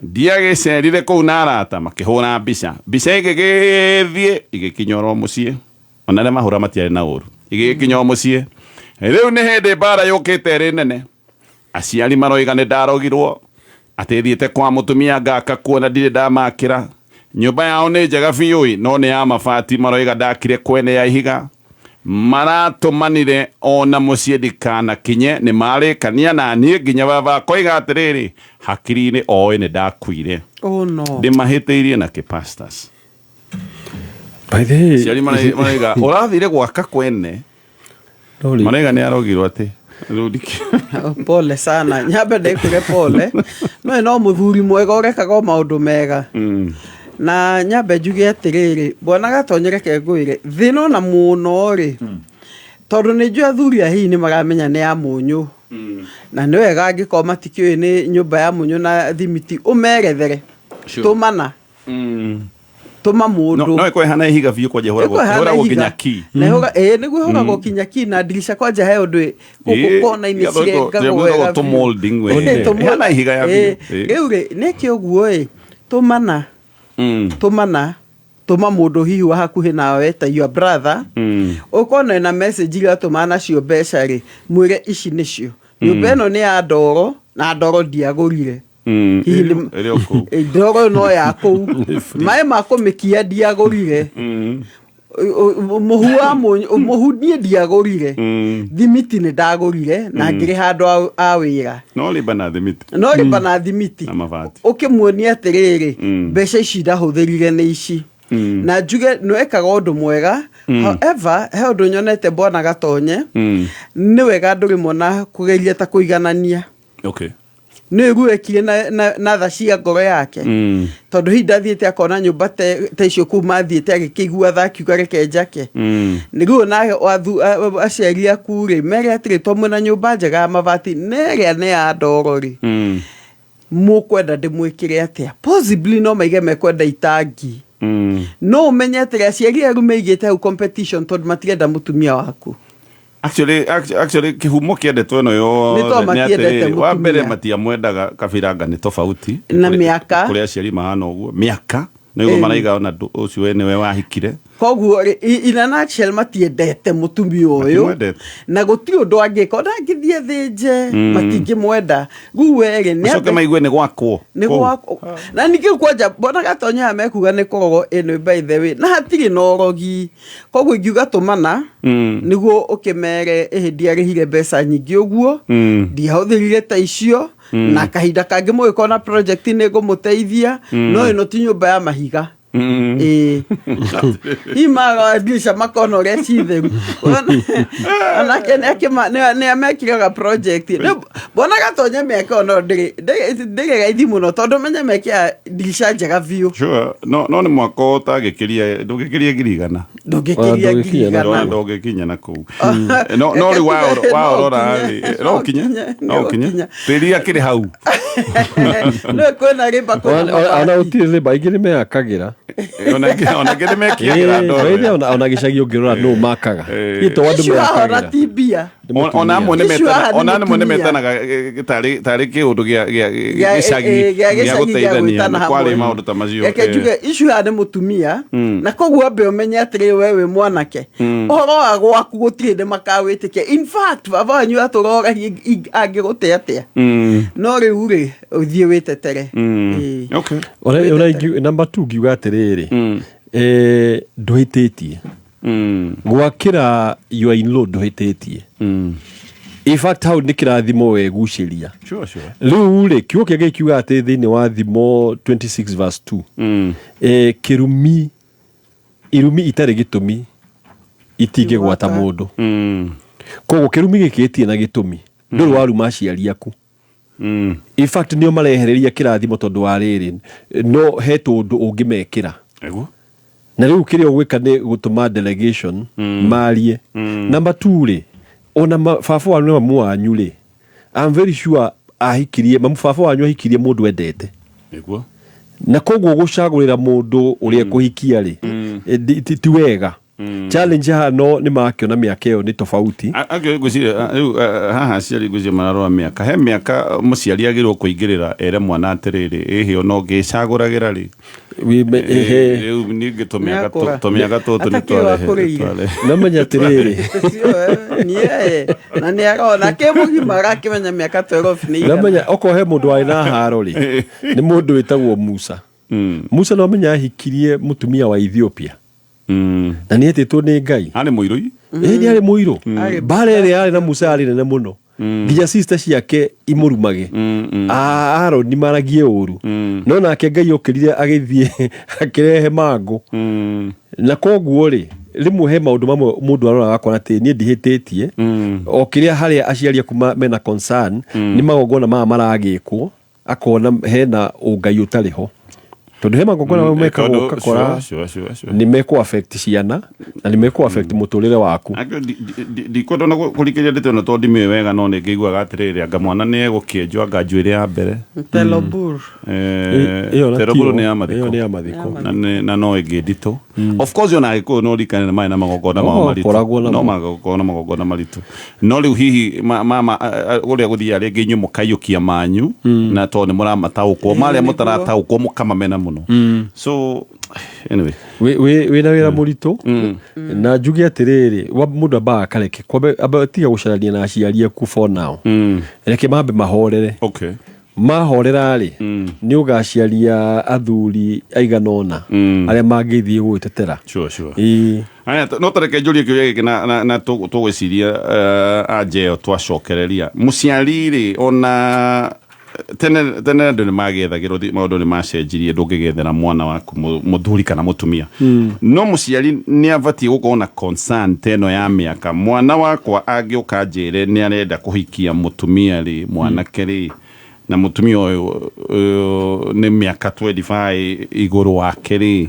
Ndiagĩcerire kũu na arata makĩhũra mbica, mbica ĩgĩgĩthiĩ igĩkinya oro mũciĩ, ona arĩa mahũra matiarĩ na ũru, igĩgĩkinya o mũciĩ. Rĩu nĩ hĩndĩ mbara yũkĩte ĩrĩ nene. Aciari maroiga nĩ ndarogirwo, atĩ thiĩte kwa mũtumia ngaka kuona ndirĩ ndamakĩra. Nyũmba yao nĩ njega biũ, no nĩ ya mabati, maroiga ndakire kwene ya ihiga. Maratũmanire ona mũciĩ ndikanakinye nĩ marĩkania na niĩ nginya baba akoiga atĩrĩrĩ hakiri-inĩ oĩ nĩ ndakuire. Oh no. Ndĩmahĩtĩirie na kĩ pastors. By the way, Ciari maraiga ũrathire gwaka kwene no rĩ- maraiga nĩ arogirwo atĩ rĩu ndikĩ- Pole sana nyambe ndĩkwĩre pole no no mũthuri mwega ũrekaga o maũndũ mega na nyambe njuge atĩrĩrĩ bwana Gatonye reke ngwĩre thĩna ona mũno rĩ tondũ nĩ njũĩ athuri a hihi nĩ maramenya nĩ ya mũnyũ na nĩ wega angĩkorwo matikĩũĩ nĩ nyũmba ya mũnyũ na thimiti ũmerethere tũmana tũma No mũndũ no ĩkorwo ĩhana ihiga biũ kwanja Ĩkorwo ĩhana ĩhũragwo ihiga. nginya ki. Na ĩhũra- ĩĩ, nĩguo ĩhũragwo kinya ki na ndirica kwanja he ũndũ gũkũ kona-inĩ cirengagwo wega biũ. tũmolding we. Ĩĩ, Ĩhana ihiga ya ĩĩ, biũ. Ĩĩ. rĩu rĩ nĩkĩ ũguo ĩ tũmana tũmana tũma mũndũ hihi wa hakuhĩ nawe ta your brother ũkona na message iria atũma nacio mbeca rĩ mwĩre ici nĩcio nyũmba ĩno nĩ ya ndoro na ndoro ndiagũrire Hihi nĩ- Ĩrĩ o kũu. Ĩ, ndoro no ya kũu maĩ ma kũmĩkia ndiagũrire mũhu wa mũhu niĩ ndiagũrire thimiti nĩ ndagũrire na ngĩrĩha andũ a wĩra No rĩmba na thimiti no rĩmba na thimiti na mabati. ũkĩmuonia atĩrĩrĩ mbeca ici ndahũthĩrire nĩ ici na njuge nĩwekaga ũndũ mwega however he ũndũ nyonete bwana Gatonye nĩ wega andũ rĩmwe na kũgeria ta kũiganania Okay. nĩ ĩguo ekire na tha cia ngoro yake tondũ hihi ndathiĩte akona nyũmba ta icio kũu mathiĩte agĩkĩigua tha akiuga reke njake nĩguo nawe aciari aku rĩ mere atĩrĩ to mwĩna nyũmba njega ya mabati na ĩrĩa nĩ ya ndoro rĩ mũkwenda ndĩmwĩkĩre atĩa possibly no maige mekwenda itangi no ũmenye atĩrĩ aciari aku meigĩte hau competition tondũ matirenda mũtumia waku. Actually kĩhumo kĩa ndeto ĩno Nĩ yothe tondũ nĩ matiendete atĩrĩrĩ, wa mbere mũtumia. matiamwendaga kabiranga nĩ tofauti Na mĩaka. Kũrĩ aciari mahana ũguo mĩaka nĩguo maraiga ona ũcio we nĩwe wahikire. Koguo rĩ, in a nutshell matiendete mũtumia ũyũ Matimwendete. Na gũtirĩ ũndũ angĩka ona angĩthiĩ thĩnje matingĩmwenda rĩu werĩ nĩ macoke maigue nĩ gwakwo nĩ kũu. gwakwo na ningĩ kwanja mbona Gatonya aya mekuga nĩ kũrogwo ĩno by the way na hatirĩ na ũrogi koguo ingiuga tũmana nĩguo ũkĩmere ĩhĩ ndiarĩhire mbeca nyingĩ ũguo ndiahũthĩrire ta icio na kahinda kangĩ mũgĩkorwo na project nĩ ngũmũteithia no ĩno ti nyũmba ya mahiga. Ĩĩ hihi marora makona ũrĩa ci theru onake nĩ amekiraga project. Mbona Gatonye mĩaka ĩyo no ndĩrĩ raithi mũno tondũ menye mekĩra ndirica njega biũ. Sure. No nĩ mwaka ũtangĩkĩria ndũngĩkĩria 100,000. Ndũngĩkĩria Ona ngiri ndũngĩkinya igana. Ndũngĩkinya na kũu no rĩu waorora rĩ no ũkinye no ũkinye tĩri akĩrĩ hau. No kwĩna rĩmba kwĩna Ona mabati. gũtirĩ rĩmba aingĩ nĩ meyakagĩra. Ona ingĩ nĩ mekĩagĩra Ĩĩ, ndoro. by the way, ona gĩcagi ũngĩrora nũ makaga Ĩĩ. Ĩ, to andũ Icio hahora meyakagĩra. ti mbia. Nĩ Ona amwe nĩ Icio metana haha nĩ ona amwe nĩ mũtumia. metanaga tarĩ kĩũndũ gĩa gĩcagi gĩa gĩa gĩcagi gĩa gũteithania gwĩtana nĩ kwarĩ hamwe. maũndũ ta macio. Reke njuge icio haha nĩ mũtumia na koguo ambe ũmenye atĩrĩ we wĩ mwanake ũhoro wa gwaku gũtirĩ hĩndĩ makawĩtĩkia in fact baba wanyu atũroragia angĩgũte atĩa no rĩu rĩ ũthiĩ wĩtetere. Ĩĩ. Okay. Ona number two ngiuga atĩrĩrĩ ndũhĩtĩtie gwakĩra your in-law ndũhĩtĩtie in fact hau nĩ kĩrathimo wegucĩria. Sure. Rĩu rĩ kiugo kĩa Ngai kiuga atĩ thĩinĩ wa Thimo 26 verse 2 kĩrumi irumi itarĩ gĩtũmi itingĩgwata mũndũ koguo kĩrumi gĩkĩ gĩtirĩ na gĩtũmi ndũrĩ waruma aciari aku in fact nĩo marehereria kĩrathimo tondũ wa rĩrĩ no he tũndũ ũngĩmekĩra. Nĩguo. Na rĩu kĩrĩa ũgwĩka nĩ gũtũma delegation marie number two rĩ ona baba wanyu na mamu wanyu rĩ I'm very sure ahikirie mamu baba wanyu ahikirie mũndũ endete. Nĩguo. Na koguo gũcagũrĩra mũndũ ũrĩa ekũhikia rĩ ti wega challenge haha no nĩ makĩona mĩaka ĩyo nĩ tofauti. Angĩ ngwĩciria rĩu haha aciari ngwĩciria mararora mĩaka he mĩaka mũciari agĩrĩirwo kũingĩrĩra ere mwana atĩrĩrĩ ĩhĩ ona ũngĩcagũragĩra rĩ Ehe. Rĩu ningĩ tũmĩaka Nĩakũra. tũmĩaka tũtũ nĩ Atakĩũĩ twarehe akũrĩire. Namenya atĩrĩrĩ Ũcio, niĩ na nĩ arona kĩ mũgima arakĩmenya mĩaka 12 nĩ igana. Namenya okorwo he mũndũ warĩ na haro rĩ nĩ mũndũ wĩtagwo Musa. Musa no amenya ahikirie mũtumia wa Ethiopia na nĩ etĩtwo nĩ Ngai. Arĩ mũirũi. Ĩ nĩ arĩ mũirũ. Mbara ĩrĩa yarĩ na Musa yarĩ nene mũno nginya sister ciake imũrumage, Aroni maragie ũru, no nake Ngai okĩrire agĩthiĩ akĩrehe mangũ. Na koguo rĩ, rĩmwe he maũndũ mamwe mũndũ aroraga akona atĩ niĩ ndihĩtĩtie, o kĩrĩa harĩa aciari aku mena concern nĩ magongona maya maragĩkwo, akona hena ũngai ũtarĩ ho, tondũ he magongona mamwe mekagwo Tondũ- ũgakora sure. nĩ mekũ affect ciana na nĩ mekũ affect mũtũrĩre waku. Ndikwenda ona kũrikĩria ndeto ĩno tondũ ndimĩũĩ wega, no nĩ ngĩiguaga atĩrĩrĩ, anga mwana nĩ egũkĩenjwo anga njuĩrĩ ya mbere. Telobur. Ĩyo na Teroburu tiyo. nĩ ya mathiko. Ĩyo nĩ ya mathiko. Na no ĩngĩ nditũ, of course, ona Agĩkũyũ no rikane nĩ marĩ na magongona mao No, maritũ. koragwo namo. No magongona magongona maritũ, no rĩu hihi mama ũrĩa gũthiaga rĩngĩ inyuĩ mũkaiyũkia manyu na tondũ nĩ mũramataũkwo, marĩa mũtarataũkwo mũkamamena mũno, so anyway. Wĩna wĩra mũritũ, na njuge atĩrĩrĩ, mũndũ ambaga akareke kwambe, amba tiga gũcarania na aciari aku for now. Reke mambe mahorere. Mahorera rĩ, nĩ ũgaciaria athuri aigana ũna arĩa mangĩthiĩ gũgĩtetera. Sure. Ĩĩ. Aya, no tareke njũrie kĩũria gĩkĩ na tũgwĩciria anja ĩyo twacokereria. Mũciari rĩ, ona tene tene andũ nĩ magĩethagĩrwo, maũndũ nĩ macenjirie, ndũngĩgethera mwana waku mũthuri kana mũtumia, no mũciari nĩ abatiĩ gũkorwo na concern ta ĩno ya mĩaka. Mwana wakwa angĩũka njĩre nĩ arenda kũhikia mũtumia rĩ, mwanake rĩ, na mũtumia ũyũ nĩ mĩaka 25 igũrũ wake rĩ,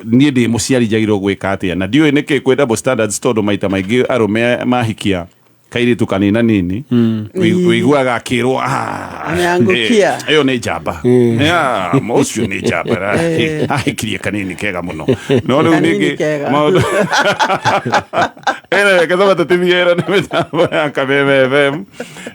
niĩ ndĩ mũciari njagĩrĩirwo gwĩka atĩa? Na ndiũĩ nĩkĩ kwĩ double standards, tondũ maita maingĩ arũme mahikia kairĩtu kanina nini, wĩiguaga akĩrwo, "Ah, Ameangukia. ĩyo nĩ njamba. Yeah, ũcio nĩ njamba, ahikirie kanini kega mũno." No rĩu Kanini ningĩ kega. maũndũ ĩno kethoga tũtithiĩra nĩ mĩtambo ya Kameme FM.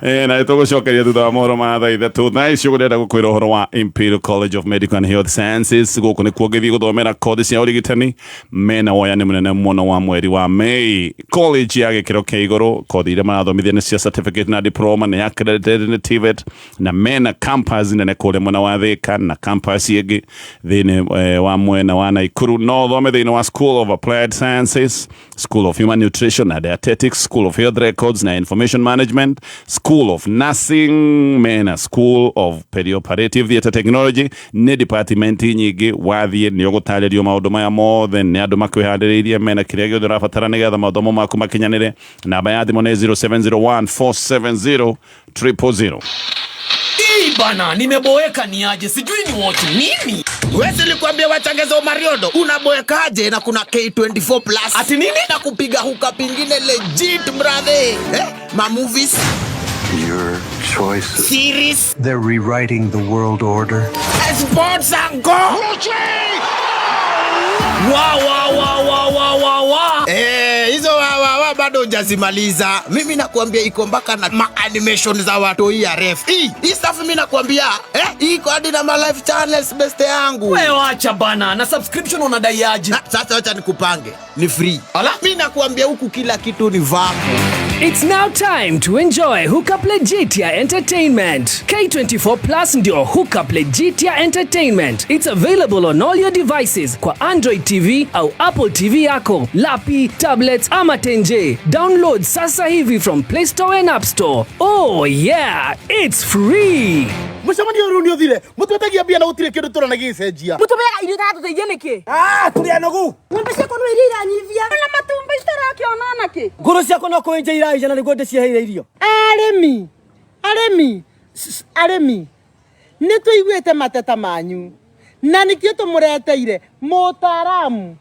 Na nĩ tũgũcokeria thutha wa mohoro ma thaa 3. Thaa ici ũgũrenda gũkwĩra ũhoro wa Imperial College of Medical and Health Sciences. Gũkũ nĩkuo ngĩthiĩ gũthomera kothi cia ũrigitani mena woyani mũnene mũno wa mweri wa May. College ya gĩkĩro kĩa igũrũ, kothi iria marathomithia nĩ cia certificate na diploma, nĩ accredited nĩ TVET, na mena campus nene kũrĩa mwena wa Thika na campus ĩngĩ thĩinĩ wa mwena wa Naikuru. No ũthome thĩinĩ wa School of Applied Sciences, School of Human Nutrition and Dietetics, School of Health Records na Information Management, School of Nursing, mena School of Perioperative Theatre Technology. Nĩ department nyingĩ, wathiĩ nĩ ũgũtarĩrio maũndũ maya mothe nĩ andũ makwĩharĩrĩirie, mena kĩrĩa gĩothe ũrabatara nĩgetha mathomo maku makinyanĩre. Namba ya thimũ nĩ 0701 470 000. Ii bana, nimeboeka ni aje, sijui ni watch nini. Wesi nilikwambia wachangeza Mariodo, unaboekaje na kuna K24 Plus? Ati nini? Na kupiga hookup ingine legit, brother. Eh? Ma movies, Your choices. series, They're rewriting the world order. Sports and go. Wa wa wa wa wa wa wa. Eh, hizo wa wa wa bado hujazimaliza. Mimi nakuambia iko mpaka na ma animation za watu hii ya ref. Hii stuff mimi nakuambia, eh, iko hadi na ma live channels, best yangu. Wewe wacha bana, na subscription unadai aje? Ah, sasa wacha nikupange. Ni free. Ala? Mimi nakuambia huku kila kitu ni vapo. It's now time to enjoy Hookup Legitia Entertainment. K24 Plus ndio Hookup Legitia Entertainment. It's available on all your devices kwa Android TV au Apple TV yako, lapi, tablets ama tenje. Download sasa hivi from Play Store and App Store. Oh yeah, it's free. Mũcemanio rĩu nĩ ũthire, mũtwetagia mbia na gũtirĩ kĩndũ tũrona gĩgĩcenjia. Mũtũbeaga irio itatũteithia nĩkĩ? Ah, tũrĩ anogu. Ng'ombe ciakwa no iria iranyivia na matumbĩ citarakĩona onakĩ. Ngũrũ ciakwa no kũenja iraija na nĩguo ndĩciheire irio. Arĩmi, arĩmi, arĩmi, nĩ tũiguĩte mateta manyu na nĩkĩo tũmũreteire mũtaaramu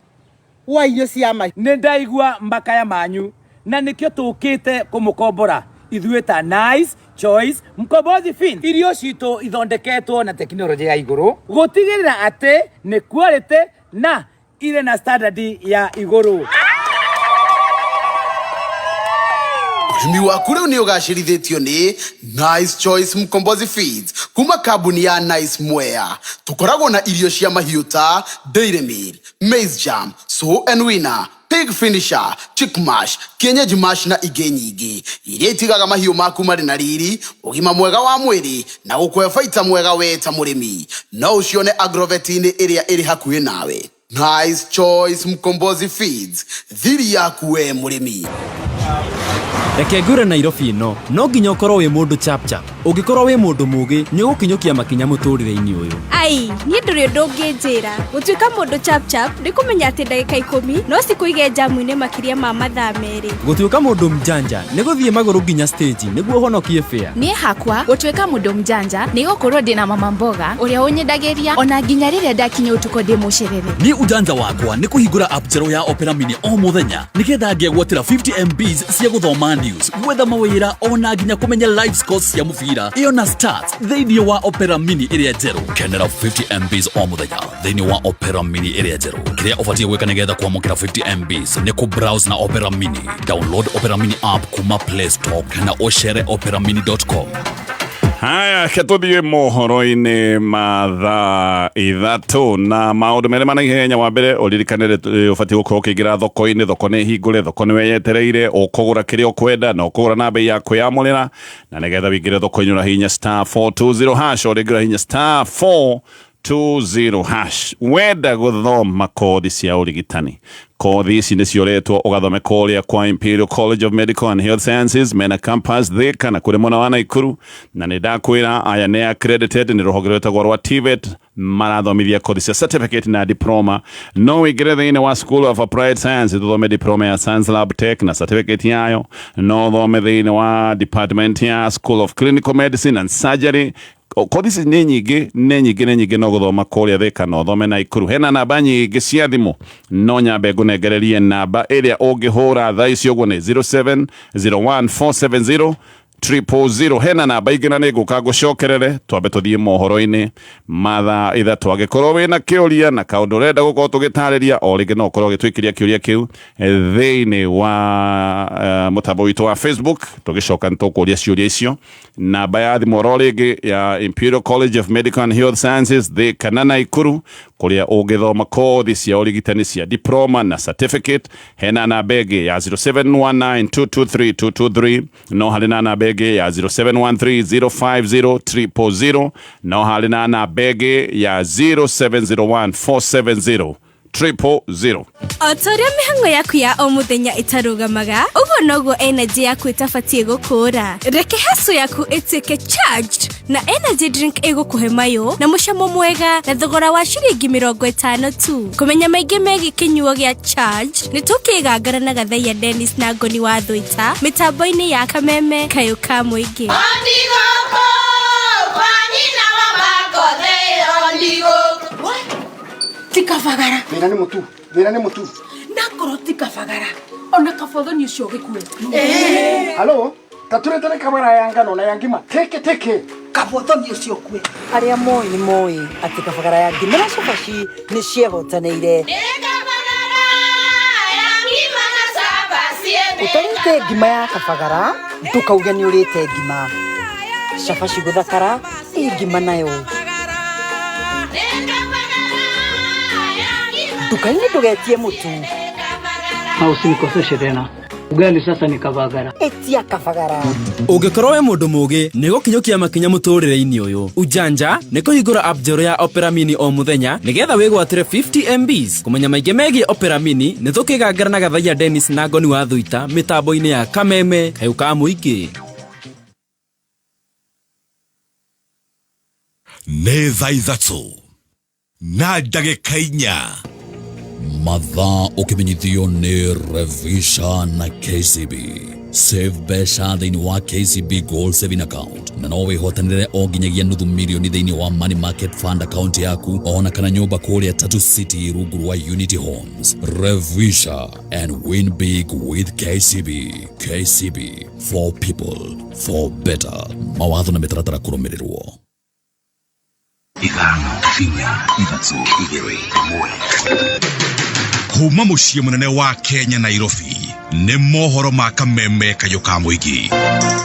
wa irio cia mahiũ. Nĩ ndaigua makaya manyu na nĩkĩo tũkĩte kũmũkombora ithuĩ ta Nice Choice Mkombozi Feed. Irio citũ ithondeketwo na tekinoronjĩ ya igũrũ gũtigĩrĩra atĩ nĩ quality na irĩ na standard ya igũrũ. Ũrĩmi waku rĩu nĩ ũgacĩrithĩtio nĩ Nice Choice Mkombozi Feeds kuma kambuni ya Nice Mwea. Tũkoragwo na irio cia mahiũ ta Dairy Meal, Maize Jam, Sow and Winner, Pig Finisher, Chick Mash, Kienyeji Mash na ingĩ nyingĩ iria itigaga mahiũ maku marĩ na riri, ũgima mwega wa mwĩrĩ na gũkũhe baita mwega we ta mũrĩmi. No ũcione agrovet-inĩ ĩrĩa ĩrĩ hakuhĩ nawe. Nice Choice Mkombozi Feeds, thiri yaku we mũrĩmi. Reke ngwĩre Nairobi ĩno no nginya ũkorwo wĩ mũndũ chapchap. Ũngĩkorwo wĩ mũndũ mũgĩ nĩ ũgũkinyũkia makinya mũtũrĩre-inĩ ũyũ. Ai, niĩ ndũrĩ ũndũ ũngĩnjĩra. Gũtuĩka mũndũ chapchap nĩ kũmenya atĩ ndagĩka 10 no cikũige njamu-inĩ makĩria ma mathaa 2. Gũtuĩka mũndũ mjanja nĩ gũthiĩ magũrũ nginya stage nĩguo ũhonokie fare. Niĩ hakwa gũtuĩka mũndũ mjanja nĩ gũkorwo ndĩna mama mboga ũrĩa ũnyendagĩria ona nginya rĩrĩa ndakinya ũtukũ ndĩ mũcerere. Niĩ ujanja wakwa nĩ kũhingũra app njerũ ya Opera Mini o mũthenya nĩgetha ngegwatĩra 50 MBs cia gũthoma news, gwetha mawĩra ona nginya kũmenya live scores cia mũbira ĩyo na stats thĩinĩ wa Opera Mini ĩrĩa njerũ. Kenera 50 MBs o mũthenya thĩinĩ wa Opera Mini ĩrĩa njerũ. Kĩrĩa ũbatiĩ gwĩka nĩgetha kwamũkĩra 50 MBs nĩ kũ-browse na Opera Mini. Download Opera Mini app kuma Play Store kana ũcere operamini.com. Haya, ke tũthiĩ mohoro-inĩ ma thaa 3 na maũndũ merĩ ma naihenya. Wa mbere ũririkane ũbatiĩ gũkorwo ũkĩingĩra thoko-inĩ. Thoko nĩ hingũre, thoko nĩ weyetereire, ũkũgũra kĩrĩa ũkwenda na ũkũgũra na bei ya kwĩyamũrĩra. Na nĩgetha wĩingĩre thoko-inĩ ũrahihinya star 420 hash, o rĩngĩ ũrahihinya star 420 hash. Wenda gũthoma kothi cia ũrigitani, kothi ici nĩcio ũretwo ũgathome kũrĩa kwa Imperial College of Medical and Health Sciences, mena campus Thika na kũrĩ mwena wa Naikuru. Na nĩ ndakwĩra aya nĩ accredited nĩ rũhonge rwĩtagwo rwa TVET, marathomithia kothi cia certificate na diploma. No wĩingĩre thĩinĩ wa School of Applied Science ũthome diploma ya Science Lab Tech na certificate yayo. No ũthome thĩinĩ wa department ya School of Clinical Medicine and Surgery. Kothi ici nĩ nyingĩ, nĩ nyingĩ, nĩ nyingĩ. No gũthoma kũrĩa Thika, no ũthome Naikuru. Hena namba nyingĩ cia thimũ, no nyambe ngũnengererie namba ĩrĩa ũngĩhũra thaa ici ũguo nĩ 0701 470 000. Hena namba ingĩ na nĩ ngũka ngũcokerere. Twambe tũthiĩ mohoro-inĩ ma thaa 3. Angĩkorwo wĩna kĩũria na kaũndũ ũrenda gũkorwo tũgĩtarĩria, o rĩngĩ no ũkorwo ũgĩtwĩkĩria kĩũria kĩu thĩinĩ wa mũtambo witũ wa Facebook. Tũgĩcoka nĩ tũkũria ciũria icio. Namba ya thimũ oro rĩngĩ ya Imperial College of Medical and Health Sciences Thika na Naikuru, kũrĩa ũngĩthoma kothi cia ũrigitani cia diploma na certificate, hena namba ĩngĩ ya 0719223223. No harĩ na namba ĩngĩ ya 0713050000. No harĩ na namba ĩngĩ ya 0701 470 000. O ta ũrĩa mĩhang'o yaku ya o mũthenya ĩtarũgamaga, ũguo noguo energy yaku ĩtabatiĩ gũkũra. Reke hustle yaku ĩtuĩke charged na energy drink ĩgũkũhe mayũ na mũcamo mwega na thogora wa ciringi 50 tu. Kũmenya maingĩ megiĩ kĩnyuo gĩa charge, nĩ tũkĩgangara na Gathaiya Dennis na Ngoni wa Thũita mĩtambo-inĩ ya Kameme Kayũ ka Mũingĩ. Ondigoko, kwa nyina wa Makothe, ondigoko. Ti kabagara. Thĩna nĩ mũtu, thĩna nĩ mũtu. Nakorwo ti kabagara ona kabothoni ũcio gĩkue. Halo, taturetere kamera ya ngano na ya ngima teke teke. Kabothoni ũcio kue. Arĩa moĩ nĩ moĩ atĩ kabagara ya ngima na cabaci nĩ ciehotanĩire. Ũtarĩte ngima ya kabagara ndũkauge nĩ ũrĩte ngima. Cabaci gũthakara ĩ ngima nayo. Nduka-inĩ ndũgetie mũtu. Na usinikoseshe tena. Ugali sasa ni kabagara. Etia kabagara. Ũngĩkorwo wĩ mũndũ mũgĩ nĩ gũkinyũkia makinya mũtũrĩre-inĩ ũyũ. Ujanja nĩ kũhingũra app njerũ ya Opera Mini o mũthenya nĩgetha wĩgwatĩre 50 MBs. Kũmenya maingĩ megiĩ Opera Mini, nĩ tũkĩgangara na Gathaiya Dennis na Ngoni wa Thuita mĩtambo-inĩ ya Kameme Kayũ ka Mũingĩ. Nĩ thaa 3:04. Mathaa ũkĩmenyithio nĩ Revisha na KCB. Save mbeca thĩinĩ wa KCB Gold Saving Account na no wĩhotanĩre o nginyagia nuthu mirioni thĩinĩ wa Money Market Fund account yaku ona kana nyũmba kũrĩa Tatu City rungu rwa Unity Homes. Revisha and win big with KCB. KCB, for people, for better. Mawatho na mĩtaratara kũrũmĩrĩrwo. 5, 4, 3, 2, 1. Kuma mũciĩ mũnene wa Kenya, Nairobi. Nĩ mohoro ma kameme kayũ ka mũingĩ.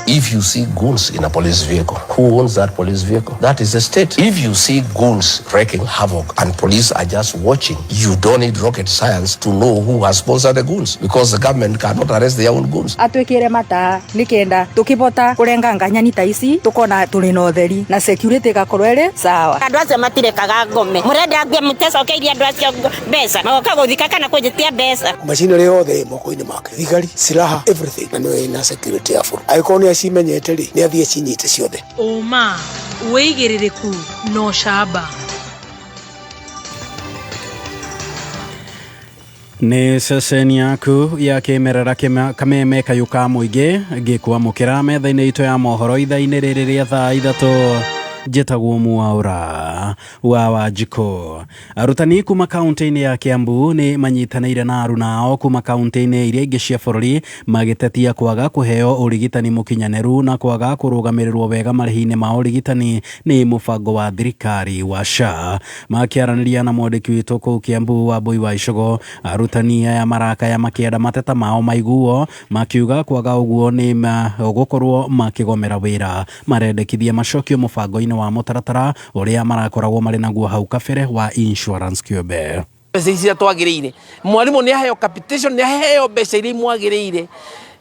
If you see goons in a police vehicle, who owns that police vehicle? That is the state. If you see goons wreaking havoc and police are just watching, you don't need rocket science to know who has sponsored the goons because the government cannot arrest their own goons. Atwikire mata nikenda tukibota kurenganga nyani ta ici tukona turi na utheri na security igakorwo iri sawa. Andå acio matirekaga ngome mũrenda ngwe mũtecokeirie andå acio mbeca magoka gũthika kana kũnjĩtia mbeca. Machinery yothe ĩ moko-inĩ make, thigari, silaha, everything, na nĩwe ĩna security ya bũrũri. Angĩkorwo nĩ acimenyete rĩ, nĩ athiĩ acinyite ciothe. Ũma, wĩigĩrĩrĩku na ũcamba. Nĩ ceceni yaku ya kĩmerera kameme kayũ ka mũingĩ ngĩkwamũkĩra metha-inĩ itũ ya mohoro ithaa-inĩ rĩrĩ rĩa thaa 3. Njĩtagwo Mwaura wa Wanjikũ. Arutani kuma kaunti-inĩ ya Kiambu nĩ manyitanĩire na aruna ao kuma kaunti-inĩ iria ingĩ cia bũrũri magĩtetia kwaga kũheo ũrigitani mũkinyanĩru na kwaga kũrũgamĩrĩrwo wega marĩhi-inĩ ma ũrigitani nĩ mũbango wa thirikari wa SHA. Makĩaranĩria na mwandĩki witũ kũu Kiambu Wambui wa Icogo, arutani aya marakaya makĩenda mateta mao maiguo, makiuga kwaga ũguo nĩ gũkorwo makĩgomera wĩra. Marendekithia macokio mũbango-inĩ wa mũtaratara ũrĩa marakoragwo marĩ naguo hau kabere wa insurance kĩũmbe. Mbeca ici twagĩrĩire mwarimũ nĩ aheo capitation, nĩ aheo mbeca iria imwagĩrĩire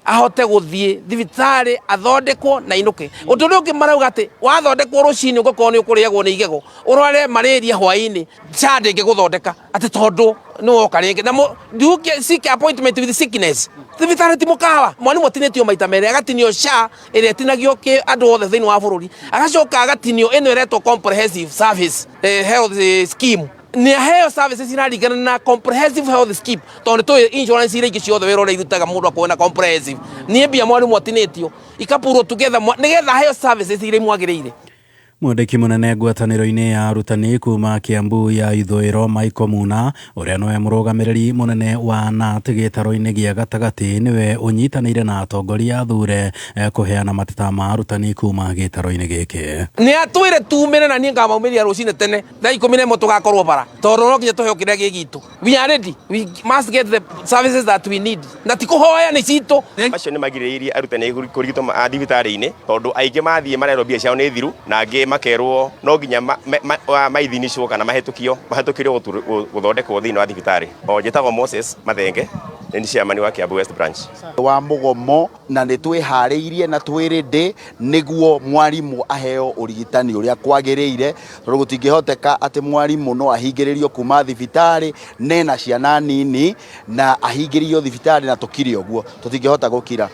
ahote gũthiĩ thibitarĩ athondekwo na inũke. Ũndũ ũrĩa ũngĩ marauga atĩ wathondekwo rũcinĩ ũngĩkorwo nĩ ũkũrĩagwo nĩ igego ũrware malaria hwaĩ-inĩ, SHA ndĩngĩgũthondeka atĩ tondũ nĩ woka rĩngĩ na do you seek appointment with sickness. Thibitarĩ ti mũkawa, mwarimũ atinĩtio maita merĩ, agatinio SHA ĩrĩa ĩtinagio andũ othe thĩinĩ wa bũrũri, agacoka agatinio ĩno ĩretwo comprehensive service health scheme. Nĩ aheo services iraringana na comprehensive health scheme tondũ tũĩ insurance iria ingĩ ciothe wĩra ũrĩa irutaga mũndũ akorwo na comprehensive. Nĩ mbia mwarimũ atinĩtio ikapurwo together nĩgetha aheo services iria imwagĩrĩire. Mwandĩki mũnene ngwatanĩro-inĩ ya arutani kuma Kiambu ya ithũĩro Michael Muna ũrĩa nĩwe mũrũgamĩrĩri mũnene wa KNUT gĩtaro-inĩ gĩa gatagatĩ nĩwe ũnyitanĩire na atongoria athure kũheana mateta ma arutani kuma gĩtaro-inĩ gĩkĩ. Nĩ atwĩre tumĩre na niĩ ngamaumĩria rũcinĩ tene thaa 11 tũgakorwo bara tondũ no nginya tũheo kĩrĩa gĩ gitũ. We are ready, we must get the services that we need na ti kũhoya nĩ citũ. Acio nĩ magirĩrĩirie arutani kũrigitwo thibitarĩ-inĩ tondũ aingĩ mathiĩ marerwo mbia ciao nĩ thiru na angĩ makerwo no nginya maithinĩcwo kana mahĩtũkĩrio gũthondekwo thĩinĩ wa thibitarĩ. O njĩtagwo Moses Mathenge, nĩ ni chairman wa Kiambu West Branch. Wa mũgomo na nĩ twĩharĩirie na twĩ ready nĩguo mwarimũ aheo ũrigitani ũrĩa kwagĩrĩire tondũ gũtingĩhoteka atĩ mwarimũ no ahingĩrĩrio kuma thibitarĩ nena ciana nini na ahingĩrĩrio thibitarĩ na tũkire ũguo, tũtingĩhota gũkira.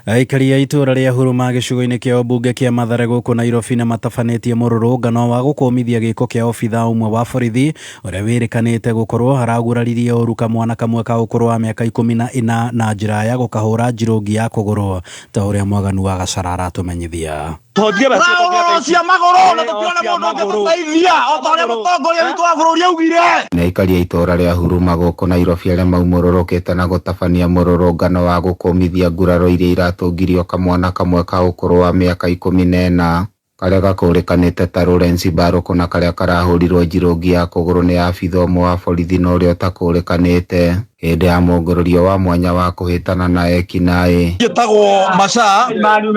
Aikari a itũũra rĩa Huruma gĩcigo-inĩ kĩa ũmbunge kĩa Mathare gũkũ Nairobi nĩ matabanĩtie mũrũrũngano wa gũkũmithia gĩko kĩa obithaa ũmwe wa borithi ũrĩa wĩrĩkanĩte gũkorwo araguraririe ũru kamwana kamwe ka ũkũrũ wa mĩaka 14 na njĩra ya gũkahũra njirũngi ya kũgũrũ ta ũrĩa Mwaganu wa Gacara aratũmenyithia. Cia magũrũ na tũtione mũndũ ũngĩtũteithia o ta ũrĩa mũtongoria witũ wa bũrũri augire. Nĩ aikari a itũũra rĩa Huruma gũkũ Nairobi arĩa maumũrũrũkĩte na gũtabania mũrũrũngano wa gũkũmithia nguraro iria iratũngirio kamwana kamwe ka ũkũrũ wa mĩaka 14 karĩa gakũrĩkanĩte ta Lawrence Mbarũkũ na karĩa karahũrirwo njirũngi ya kũgũrũ nĩ abithaa ũmwe wa borithi na ũrĩa ũtakũrĩkanĩte hĩndĩ ya mũngũrũrio wa mwanya wa kũhĩtana na ekinaĩ. Njĩtagwo Macha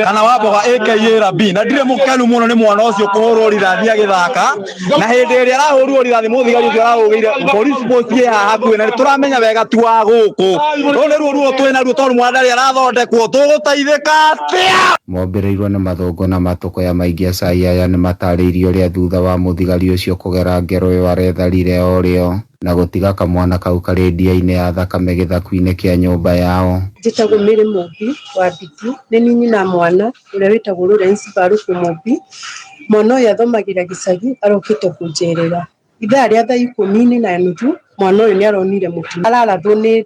kana wa mboga aka Rabi na ndirĩ mũkenu mũno nĩ mwana ũcio kũhũrwo rithathi agĩthaka na hĩndĩ ĩrĩa arahũrirwo rithathi mũthigari ũcio arahũrĩire police post ĩ haha hakuhĩ na nĩtũramenya wega ti wa gũkũ. Rũrũ nĩ ruo ruo twĩ naruo tondũ mwana ndarĩ arathondekwo, tũgũteithĩka atĩa? Mombĩrĩirwo nĩ mathũngũ na matũkũya maingĩ acai aya nĩmatarĩirie ũrĩa thutha wa mũthigari ũcio kũgera ngero ĩyo aretharire o rĩo na gũtiga kamwana kau karĩ ndia-inĩ ya thakame gĩthaku-inĩ kĩa nyũmba yao. Njĩtagwo Mary Mũmbi wa Mbiti, nĩ niĩ nyina mwana ũrĩa wĩtagwo Lawrence Mbarũkũ Mũmbi. Mwana ũyũ athomagĩra gĩcagi arokĩte kũnjerera. Ithaa rĩa thaa 10:30 mwana ũyũ nĩ aronire mũtino ararathwo nĩ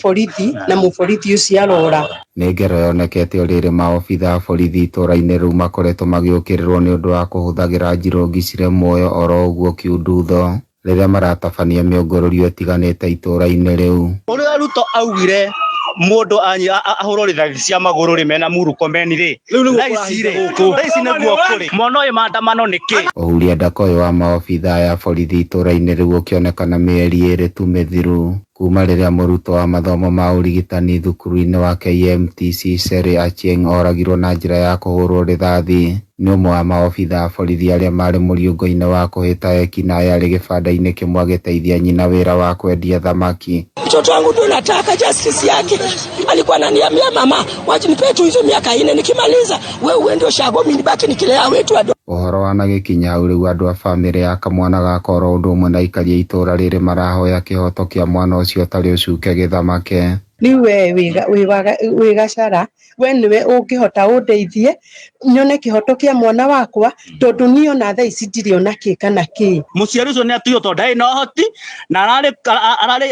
borithi na mũborithi ũcio arora. Nĩ ngero yonekete o rĩrĩ maobithaa a borithi itũũra-inĩ rĩu makoretwo magĩũkĩrĩrwo nĩ ũndũ wa kũhũthagĩra njirũngi cirĩ muoyo oro ũguo kiundutho rĩrĩa maratabania mĩũngũrũrio ĩtiganĩte itũũra-inĩ rĩu. Ũrĩa Ruto augire Mundu ahurwo rithathi cia maguru ri mena Murkomen ri thaa ici niguo kuri mwana uyu maandamano niki. Ũhuria Ndakoĩ wa maobithaa ya borithi itũra-inĩ rĩu ũkĩonekana mĩeri 2 tu mĩthiru kuma rĩrĩa mũrutwo wa mathomo ma ũrigitani thukuru-inĩ wa KMTC Sherry Achieng oragirwo na njĩra ya kũhũrwo rithathi nĩ ũmwe wa maobithaa a borithi arĩa marĩ mũriũngo-inĩ wa kũhĩta ekinaĩ arĩ gĩbanda-inĩ kĩmwe agĩteithia nyina wĩra wa kwendia thamaki. Mtoto wangu tu nataka justice yake. Alikuwa ananiambia mama, wacha nipe tu hizo miaka 4 nikimaliza wewe uende ushago mimi nibaki nikilea wetu ado. Ũhoro wanagĩkinya hau rĩu andũ a bamĩrĩ ya kamwana gaka oro ũndũ ũmwe na aikari a itũra rĩrĩ marahoya kĩhoto kĩa mwana ũcio ũtarĩ ũcuke gĩthamake. Rĩu we wĩ gacara we nĩwe ũngĩhota ũndeithie nyone kĩhoto kĩa mwana wakwa tondũ niĩ ona thaa ici ndirĩ ona kĩ kana kĩ. Mũciari ũcio nĩ atuirwo tondũ ndarĩ na ũhoti na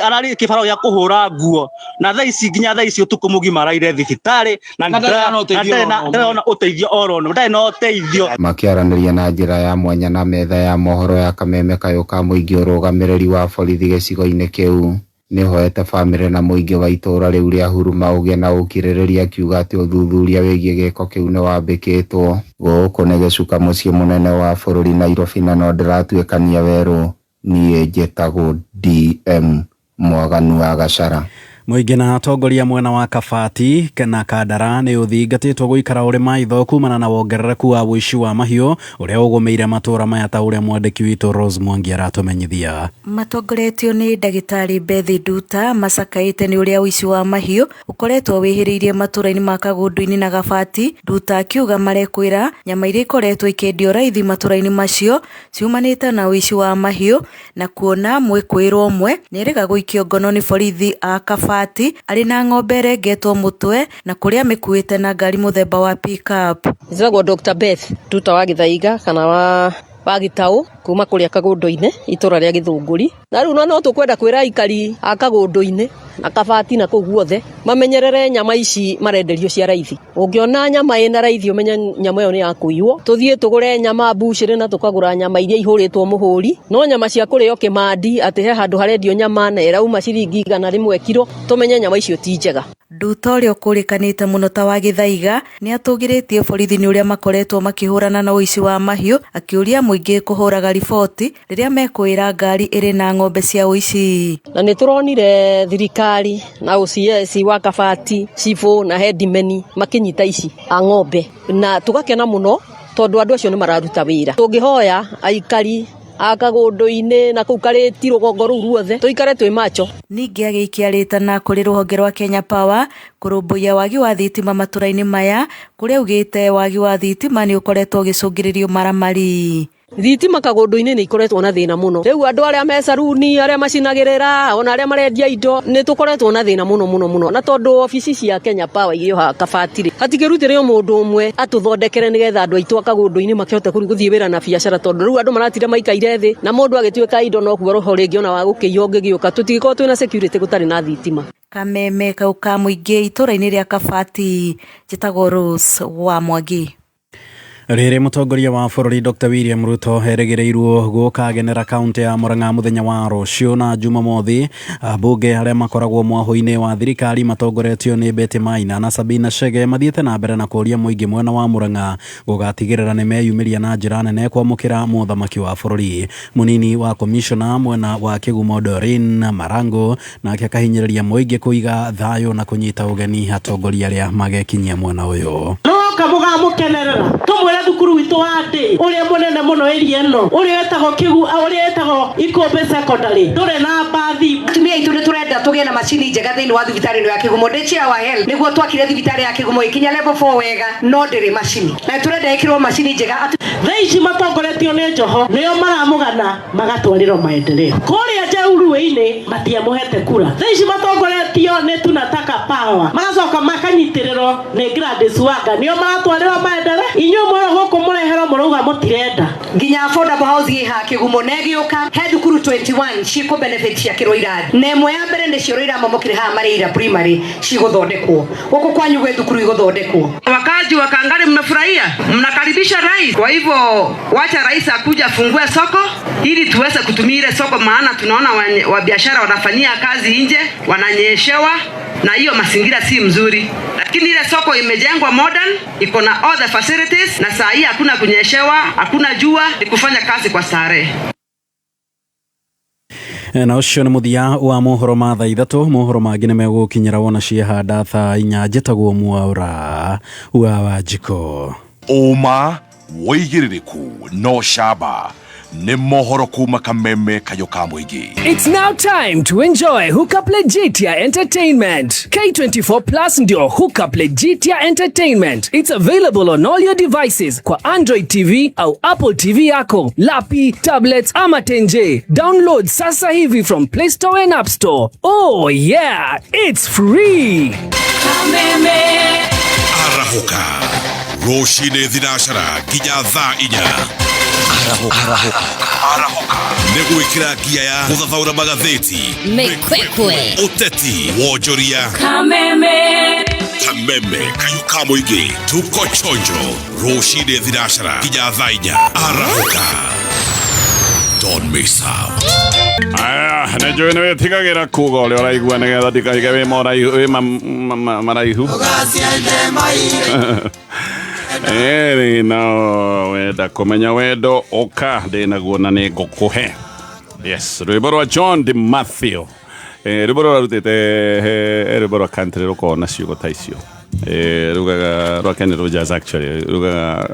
ararĩ kĩbaro gĩa kũhũra nguo na thaa ici nginya thaa ici ũtukũ mũgima araire thibitarĩ na ndarona ũteithio oro ndarĩ na ũteithio. Makĩaranĩria na njĩra ya mwanya na metha ya mohoro ya Kameme kayũ ka mũingĩ ũrũgamĩrĩri wa borithi gĩcigo-inĩ kĩu nĩhoete bamĩrĩ na mũingĩ wa itũra rĩu rĩa Huruma ũgĩe na ũkirĩrĩria akiuga atĩ ũthuthuria wĩgiĩ gĩko kĩu nĩwambĩkĩtwo. Gũkũ nĩ gĩcuka mũciĩ mũnene wa bũrũri Nairobi na no ndĩratuĩkania werũ. Niĩ njĩtagwo DM Mwaganu wa Gacara. Mũingĩ na atongoria mwena wa Kabati na Kandara nĩ ũthingatĩtwo gũikara ũrĩ maitho kumana na wongerereku wa ũici wa mahiũ ũrĩa ũgũmĩire matũra maya ta ũrĩa mwandĩki witũ Rose Mwangi aratũmenyithia. Matongoretio nĩ ndagĩtarĩ Bethi Nduta macakaĩte nĩ ũrĩa ũici wa mahiũ ũkoretwo wĩhĩrĩirie matũra-inĩ ma Kagũndũ-inĩ na Gabati. Nduta akiuga marekwĩra nyama iria ikoretwo ikĩendio raithi matũra-inĩ macio ciumanĩte na ũici wa mahiũ na kuona mwĩkũĩrwo ũmwe nĩerĩga gũikio ngono nĩ borithi a Kabati arĩ na ng'ombe ĩrengetwo mũtwe na kũrĩa amĩkuĩte na ngari mũthemba wa pick-up. Njĩtagwo Dr. Beth Nduta wa Gĩthaiga kana wa Gĩtaũ kuma kũrĩa Kagũndũ-inĩ itũra rĩa Gĩthũngũri. Na rĩu no tũkwenda kwĩra aikari a Kagũndũ-inĩ na Kabati na kũu guothe mamenyerere nyama ici marenderio cia raithi. Ũngĩona nyama ĩna raithi ũmenye nyama ĩyo nĩ ya kũiywo. Tũthiĩ tũgũre nyama mbucĩrĩ na tũkagũra nyama iria ihũrĩtwo mũhũri, no nyama cia kũrĩo kĩmandi atĩ he handũ harendio nyama na ĩrauma ciringi 100 kiro, tũmenye nyama icio ti njega. Nduta ũrĩa ũkũrĩkanĩte mũno ta wa Gĩthaiga nĩ atũgĩrĩtie borithi nĩ ũrĩa makoretwo makĩhũrana na ũici wa mahiũ akĩũria mũingĩ kũhũraga riboti rĩrĩa mekwĩra ngari ĩrĩ na ng'ombe cia ũici. Na nĩ tũronire thirikari na OCS wa Kabati, cibũ na headmen makĩnyita ici a ng'ombe na tũgakena mũno tondũ andũ acio nĩ mararuta wĩra. Tũngĩhoya aikari a Kagũndũ-inĩ na kũu Karĩti rũgongo rũu ruothe tũikare twĩ macho. Ningĩ agĩikia rĩtana kũrĩ rũhonge rwa Kenya Power kũrũmbũiya wagi wa thitima matũra-inĩ maya kũrĩa augĩte wagi wa thitima nĩ ũkoretwo ũgĩcũngĩrĩrio maramari. Thitima Kagũndũ-inĩ nĩ ikoretwo na thĩna mũno. Rĩu andũ arĩa me saruni, arĩa macinagĩrĩra, ona arĩa marendia indo nĩ tũkoretwo na thĩna mũno mũno mũno. Na tondũ obici cia Kenya Power irĩ o haha Kabati rĩ, hatikĩrutĩre o mũndũ ũmwe atũthondekere nĩgetha andũ aitũ a Kagũndũ-inĩ makĩhote gũthiĩ wĩra na biacara tondũ rĩu andũ maratinda maikaire thĩ na mũndũ agĩtuĩka indo no kuo roho rĩngĩ ona wa gũkĩiywo ũngĩgĩũka. Tũtingĩkorwo twĩna security gũtarĩ na thitima. Kameme kau ka mũingĩ itũra-inĩ rĩa Kabati, njĩtagwo Rose wa Mwangi. Rĩrĩ mũtongoria wa bũrũri Dr. William Ruto erĩgĩrĩirwo gũkagenera kaunti ya Murang'a mũthenya wa rũciũ na Jumamothi. Ambunge arĩa makoragwo mwahũ-inĩ wa thirikari matongoretio nĩ Betty Maina na Sabina Chege mathiĩte na mbere na kũũria mũingĩ mwena wa Murang'a gũgatigĩrĩra nĩ meyumĩria na njĩra nene kwamũkĩra mũthamaki wa bũrũri. Mũnini wa komishona mwena wa Kĩgumo Doreen Marango nake akahinyĩrĩria mũingĩ kũiga thayũ na kũnyita ũgeni atongoria arĩa magekinyia mwena ũyũ. Kamugamukenerera tumwire thukuru witu wa ndĩ uria munene muno area ino uria wetagwo Kigu uria wetagwo Ikombe Secondary ndure na mbathi. Atumia aitu ni turenda tugie na macini njega thiini wa thibitari ino ya Kigumo. Ndi chair wa health niguo twakire thibitari ya Kigumo ikinya level 4 wega no ndiri macini na turenda ikirwo macini njega. Thaa ici matongoretio ni Joho nio maramugana magatwarirwo maendeleo kuria Njauruĩ-inĩ matiamũhete kura. Thaa ici matongoretio ni tunataka power magacoka makanyitirĩrwo ni Gladys Wanga nio maratwarĩrwo maendeleo. Inyuĩ mwero gũkũ mũreherwo mũrauga mũtirenda. Nginya affordable housing ha Kigumo na ĩgĩũka he thukuru 21 cikũ benefit ciakĩrwo irathi na ĩmwe ya mbere nĩ cioro iramomokire haha Mareira primary cigũthondekwo gũkũ kwanyu gwĩ thukuru igũthondekwo. Wakazi wa Kangari mnafurahia, mnakaribisha rais. Kwa hivyo wacha rais akuja afungue soko ili tuweze kutumia ile soko, maana tunaona wa biashara wanafanyia kazi nje, wananyeshewa. na hiyo mazingira si mzuri, lakini ile soko imejengwa modern, iko na all the facilities, na saa hii hakuna kunyeshewa, hakuna jua, ni kufanya kazi kwa starehe. Na ũcio nĩ mũthia wa mohoro ma thaa 3. Mohoro mangĩ nĩ megũkinyĩra wona ciehanda thaa 4. Njĩtagwo Mwaũra wa Wanjikũ. Ũma wĩigĩrĩrĩku no camba nĩ mohoro kuma Kameme kayũ ka mũingĩ. It's now time to enjoy Hookup Legitia Entertainment. K24 Plus ndio Hookup Legitia Entertainment. It's available on all your devices kwa Android TV au Apple TV yako, lapi, tablets ama tenje. Download sasa hivi from Play Store and App Store. Oh yeah, it's free. Arahũka rũcinĩ thinacara nginya thaa 4. Arahũka nĩ gwĩkĩra ngia ya gũthathaũra magathĩti, Mĩkwekwe, ũteti, wonjoria. Kameme, Kameme kayũ ka mũingĩ, tuko chonjo rũcinĩ thinacara nginya thaa 4. Arahũka, don't miss out. Aya, nä njå nä wä tigagä ra kuga å rä a å raigua nä getha ndikaige wä maraihu. Ĩrĩ no wenda kũmenya wendo ũka ndĩ naguo na nĩ ngũkũhe. Yes, rwĩmbo rwa John de Matthew. Rwĩmbo rũrĩa rarutĩte rwĩmbo rwa country rũkoragwo na ciugo ta icio. Rugaga rwa Kenny Rogers actually rugaga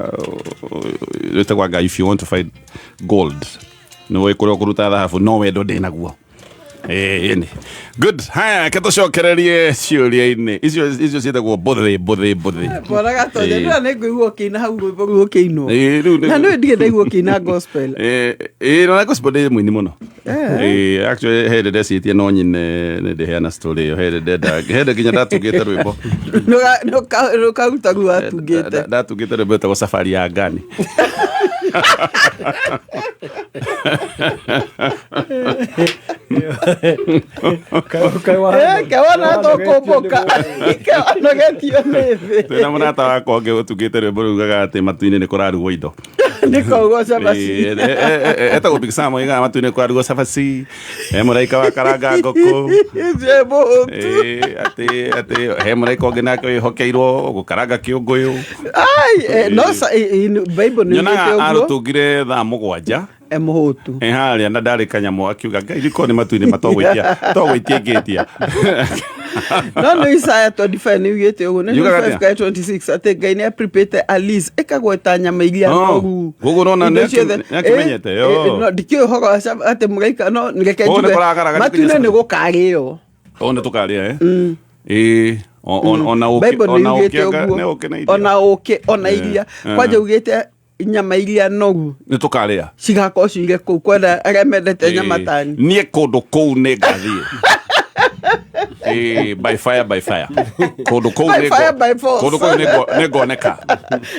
rwĩtagwo anga if you want to find gold nĩ ũĩ kũrĩa ũkũruta thahabu no wendo ndĩ naguo. Ĩni. Good. Haya, ke tũcokererie ciũria-inĩ icio ciĩtagwo mbũthĩ mbũthĩ mbũthĩ. Bora Gatonya, ndĩra nĩ ngũigua ũkĩina hau rwĩmbo rũu ũkĩinwo. Rĩu Na nĩ ndirĩ ndaigua ũkĩina gospel. Na gospel ndĩ mũini mũno. Actually he hĩndĩ ndecitie no nyine nĩ ndĩheana story ĩyo, he hĩndĩ ndenda he hĩndĩ nginya ndatungĩte rwĩmbo. Nĩũkaruta ruo watungĩte. Ndatungĩte rwĩmbo rwĩtagwo Safari ya Ngani. Kewona tũkũmbũka kewanogetio nĩ thĩ. Twĩna mũrata wakwa ũngĩ ũtungĩte rwĩmbo rugaga atĩ matu-inĩ nĩ kũrarugwo indo. Nĩ kũrugwo cabaci. Etagwo Big Sam oigaga matu-inĩ kũrarugwo cabaci, he mũraika wa karanga ngũkũ. Atĩ atĩ he mũraika ũngĩ nake wĩhokeirwo gũkaranga kĩũngũyũ. Ai, no Bible nĩ Nyonaga ugĩte ũguo. arũtungire thaa 7 Mũhũtu. Harĩa na ndarĩ kanyamũ akiuga Ngai riko nĩ matu-inĩ matogũitia togũitia ngĩtia. No nĩ Isaiah 25 nĩ ugĩte ũguo, nĩ Yugaga 25 ka 26 atĩ Ngai nĩ apripĩte a list ĩkagweta nyama iria noru. Koguo ũrona Indo ciothe. nĩakĩmenyete, yo. No ndikĩũĩ ũhoro wa atĩ mũraika no reke Koguo nĩ njuge kũragaraga matu-inĩ nĩ gũkarĩo. O nĩ tũkarĩa ĩ ona ũkĩ Bible nĩ ona yugĩte ũkĩ ũguo. nĩ ũkĩ na iria. Ona ũkĩ ona iria kwanja ugĩte nyama iria noru nĩ tũkarĩa cigakorwo ciire kũu kwenda arĩa mendete nyama tani. Niĩ kũndũ kũu nĩ ngathiĩ. By fire by fire kũndũ kũu By fire, by force. kũndũ kũu nĩ ngoneka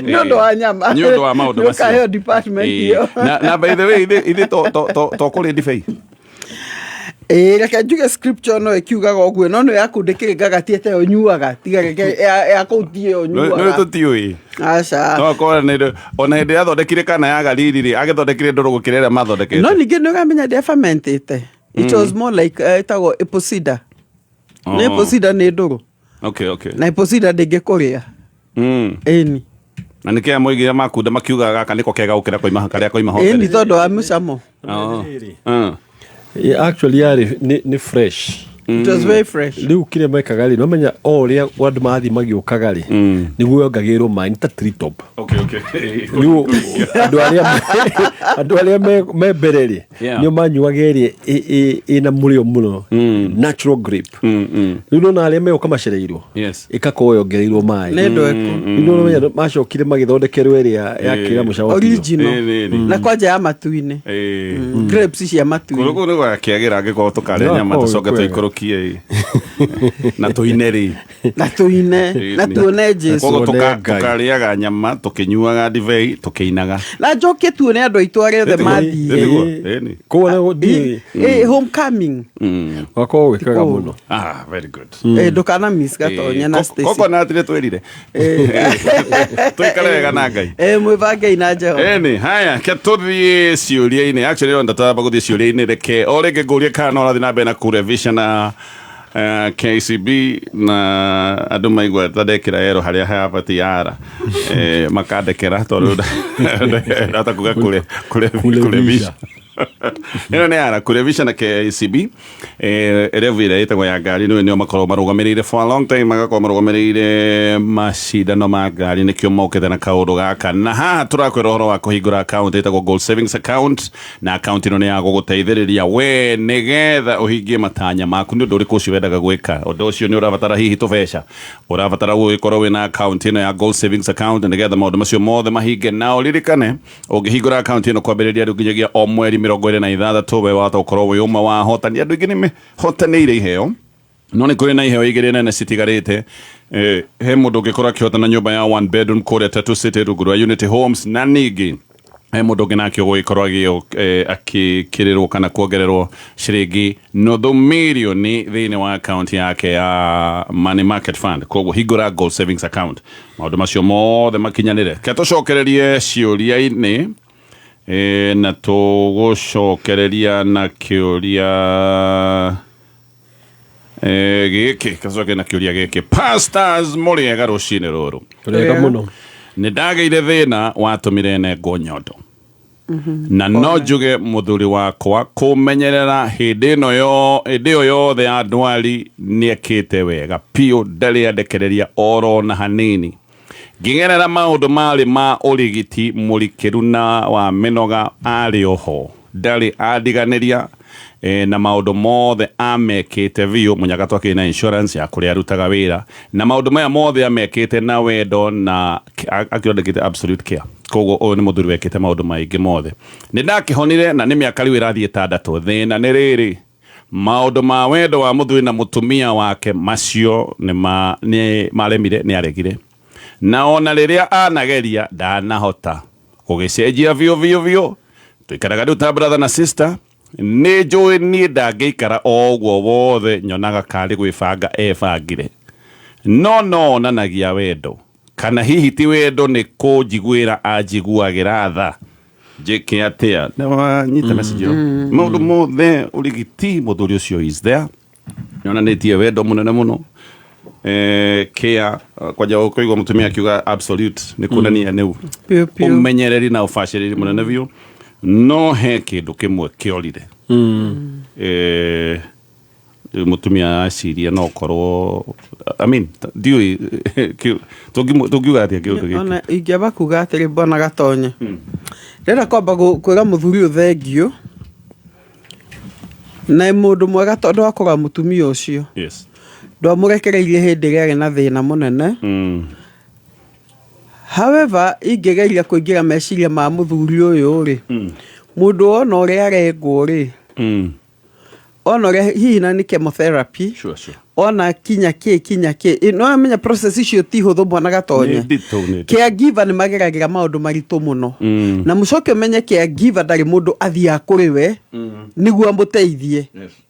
Nĩ ũndũ wa nyama. Nĩ ũndũ wa maũndũ macio. Nĩũkaheo department ĩyo. Na by the way ithe to kũrĩ ndibei. Reke njuge scripture no ĩkiugaga ũguo no nĩ yaku ndĩkĩrĩ ngagatie ta ĩyo nyuaga tiga reke ya kũu ti ĩyo Nĩ nyuaga. tũtiũĩ. Aca. No akorwo nĩ ona hĩndĩ yathondekire kana ya Galili rĩ agĩthondekire ndũrũ gũkĩra ĩrĩa mathondekete. No ningĩ nĩ ũramenya ndĩa fermentĩte. It was more like ĩtagwo apple cider. Nĩ apple cider nĩ ndũrũ. Okay, okay. Na apple cider ndĩngĩkũrĩa. Ĩni. Na nĩkĩo moigire makunda makiugaga gaka nĩko kega gũkĩra koima karĩa koima ho. Ĩni tondũ wa mũcamo. Actually yarĩ nĩ fresh. It was very fresh. Rĩu kĩrĩa mekaga rĩ nomenya o ũrĩa andũ marathiĩ magĩũkaga rĩ nĩguo yongagĩrĩrwo maĩ nĩ ta tree top. Okay, okay. Rĩu andũ arĩa me mbere rĩ nĩo manyuaga ĩrĩa ĩna mũrĩo mũno, natural grape. Rĩu nona arĩa megũka macereirwo ĩgakorwo yongereirwo maĩ. Nĩ ndweku. Rĩu nĩũramenya macokire magĩthondekerwo ĩrĩa yakĩra mũcamo biũ. Original. Na kwanja ya matu-inĩ. Grapes cia matu-inĩ. Kũndũ kũu nĩ gwakĩagĩra angĩkorwo tũkarĩa No, nyama kũu tũcoke kwega. tũikũrũkie na tũine rĩ. Na tũine na tuone Jesu. Koguo tũkarĩaga nyama tũkĩnyuaga ndibei tũkĩinaga. Na njoke tuone andũ aitũ arĩa othe mathire. Ĩni. Koguo na gũthiĩ Homecoming. Gakorwo gwĩ kwega mũno. Ah, very good. Ndũkana miss Gatonya na Stacy. Coconut nĩ twĩrire. Tũikare wega na Ngai. Mwĩbangei na Jehova. Ĩni, haya, ke tũthiĩ ciũria-inĩ. Actually, ndĩrona tũtamba gũthiĩ ciũria-inĩ, reke o rĩngĩ ngũrie kana no ũrathiĩ na mbere na kũrevision na KCB na andũ maigua ta ndekĩra ero harĩa habatiĩ yara makandekera tondũ ndahota kuga kũrevisha ĩno nĩ yara kũrevisha na KCB revu ĩrĩa ĩtagwo ya ngari nĩo makorwo marũgamĩrĩire for a long time, magakorwo marũgamĩrĩire macindano ma ngari, nĩkĩo mokĩte na kaũndũ gaka. Na haha tũrakwĩra ũhoro wa kũhingũra account ĩtagwo Gold Savings Account, na account ĩno nĩ ya gũgũteithĩrĩria we nĩgetha ũhingie matanya maku. Nĩ ũndũ ũrĩkũ ũcio wendaga gwĩka? Ũndũ ũcio nĩ ũrabatara hihi tũbeca, ũrabatara gũgĩkorwo wĩna account ĩno ya Gold Savings Account nĩgetha maũndũ macio mothe mahinge. Na ũririkane ũngĩhingũra account ĩno kwambĩrĩria rĩu nginyagia o mweri 26, we wahota gũkorwo wĩ ũmwe wa ahotani. Andũ aingĩ nĩ mehotanĩire iheo, no nĩ kũrĩ na iheo igĩrĩ nene citigarĩte. He mũndũ ũngĩkorwo akĩhotana nyũmba ya one bedroom kũrĩa Tatu City rungu rwa Unity Homes, na ningĩ he mũndũ ũngĩ nake ũgũgĩkorwo akĩkĩrĩrwo kana kuongererwo ciringi 500,000 thĩinĩ wa account yake ya Money Market Fund. Koguo hingũra Gold Savings Account, maũndũ macio mothe makinyanĩre. Ke tũcokererie ciũria-inĩ, na tũgũcokereria na kĩũria gĩkĩ, kacoke na kĩũria gĩkĩ. Pastors, mũrĩega rũcinĩ rũrũ? Tũrĩega mũno. Nĩ ndagĩire thĩna watũmire nengwo nyondo, na no njuge mũthuri wakwa kũmenyerera hĩndĩ ĩno yo hĩndĩ ĩyo yothe ya ndwari nĩekĩte wega piũ, ndarĩ andekereria oro na hanini. Ngĩgerera maũndũ marĩ ma ũrigiti mũrikĩru na wa mĩnoga, arĩ oho, ndarĩ andiganĩria, na maũndũ mothe amekĩte biũ. Mũnyaka twakĩrĩ na insurance ya kũrĩa arutaga wĩra, na maũndũ maya mothe amekĩte na wendo na akĩondekete absolute care. Koguo ũyũ nĩ mũthuri wekĩte maũndũ maingĩ mothe. Nĩ ndakĩhonire na nĩ mĩaka rĩu ĩrathiĩ 6. Thĩna nĩ rĩrĩ, maũndũ ma wendo wa mũthuri na mũtumia wake macio nĩ maremire, nĩ aregire, na ona rĩrĩa anageria ndanahota gũgĩcenjia biũ biũ biũ. Tũikaraga rĩu ta brother na sister. Nĩ njũĩ niĩ ndangĩikara o ũguo wothe nyonaga karĩ gwĩbanga ebangire, no onanagia wendo, kana hihi ti wendo, nĩ kũnjiguĩra anjiguagĩra tha. Njĩke atĩa? Nĩwanyita message ĩyo? Maũndũ mothe ũrigiti, mũthuri ũcio is there, nĩonanĩtie wendo mũnene mũno, care kwanja kũigua mũtumia akiuga absolute nĩ kuonania nĩ ũmenyereri na ũbacĩrĩri mũnene biũ. No he kĩndũ kĩmwe kĩorire. Rĩu mũtumia aciria no korwo, I mean, ndiũĩ tũngiuga atĩa kĩũndũ gĩkĩ. Ona ingĩamba kuga atĩrĩ, mbona Gatonye, ndĩrenda kwamba kwĩra mũthuri ũyũ thengiũ, na mũndũ mwega tondũ akora mũtumia ũcio ndwamũrekereirie hĩndĩ ĩrĩa arĩ na thĩna mũnene. However, ingĩgeria kũingĩra meciria ma mũthuri ũyũ rĩ, mũndũ ona ũrĩa arengwo rĩ, ona ũrĩa hihi na nĩ chemotherapy, ona kinya kĩ no amenya process icio ti hũthũ mwana Gatonye. Nĩ nditũ, nĩ nditũ. Caregiver nĩ mageragĩra maũndũ maritũ mũno, na mũcoke ũmenye caregiver ndarĩ mũndũ athiaga kũrĩ we nĩguo amũteithie.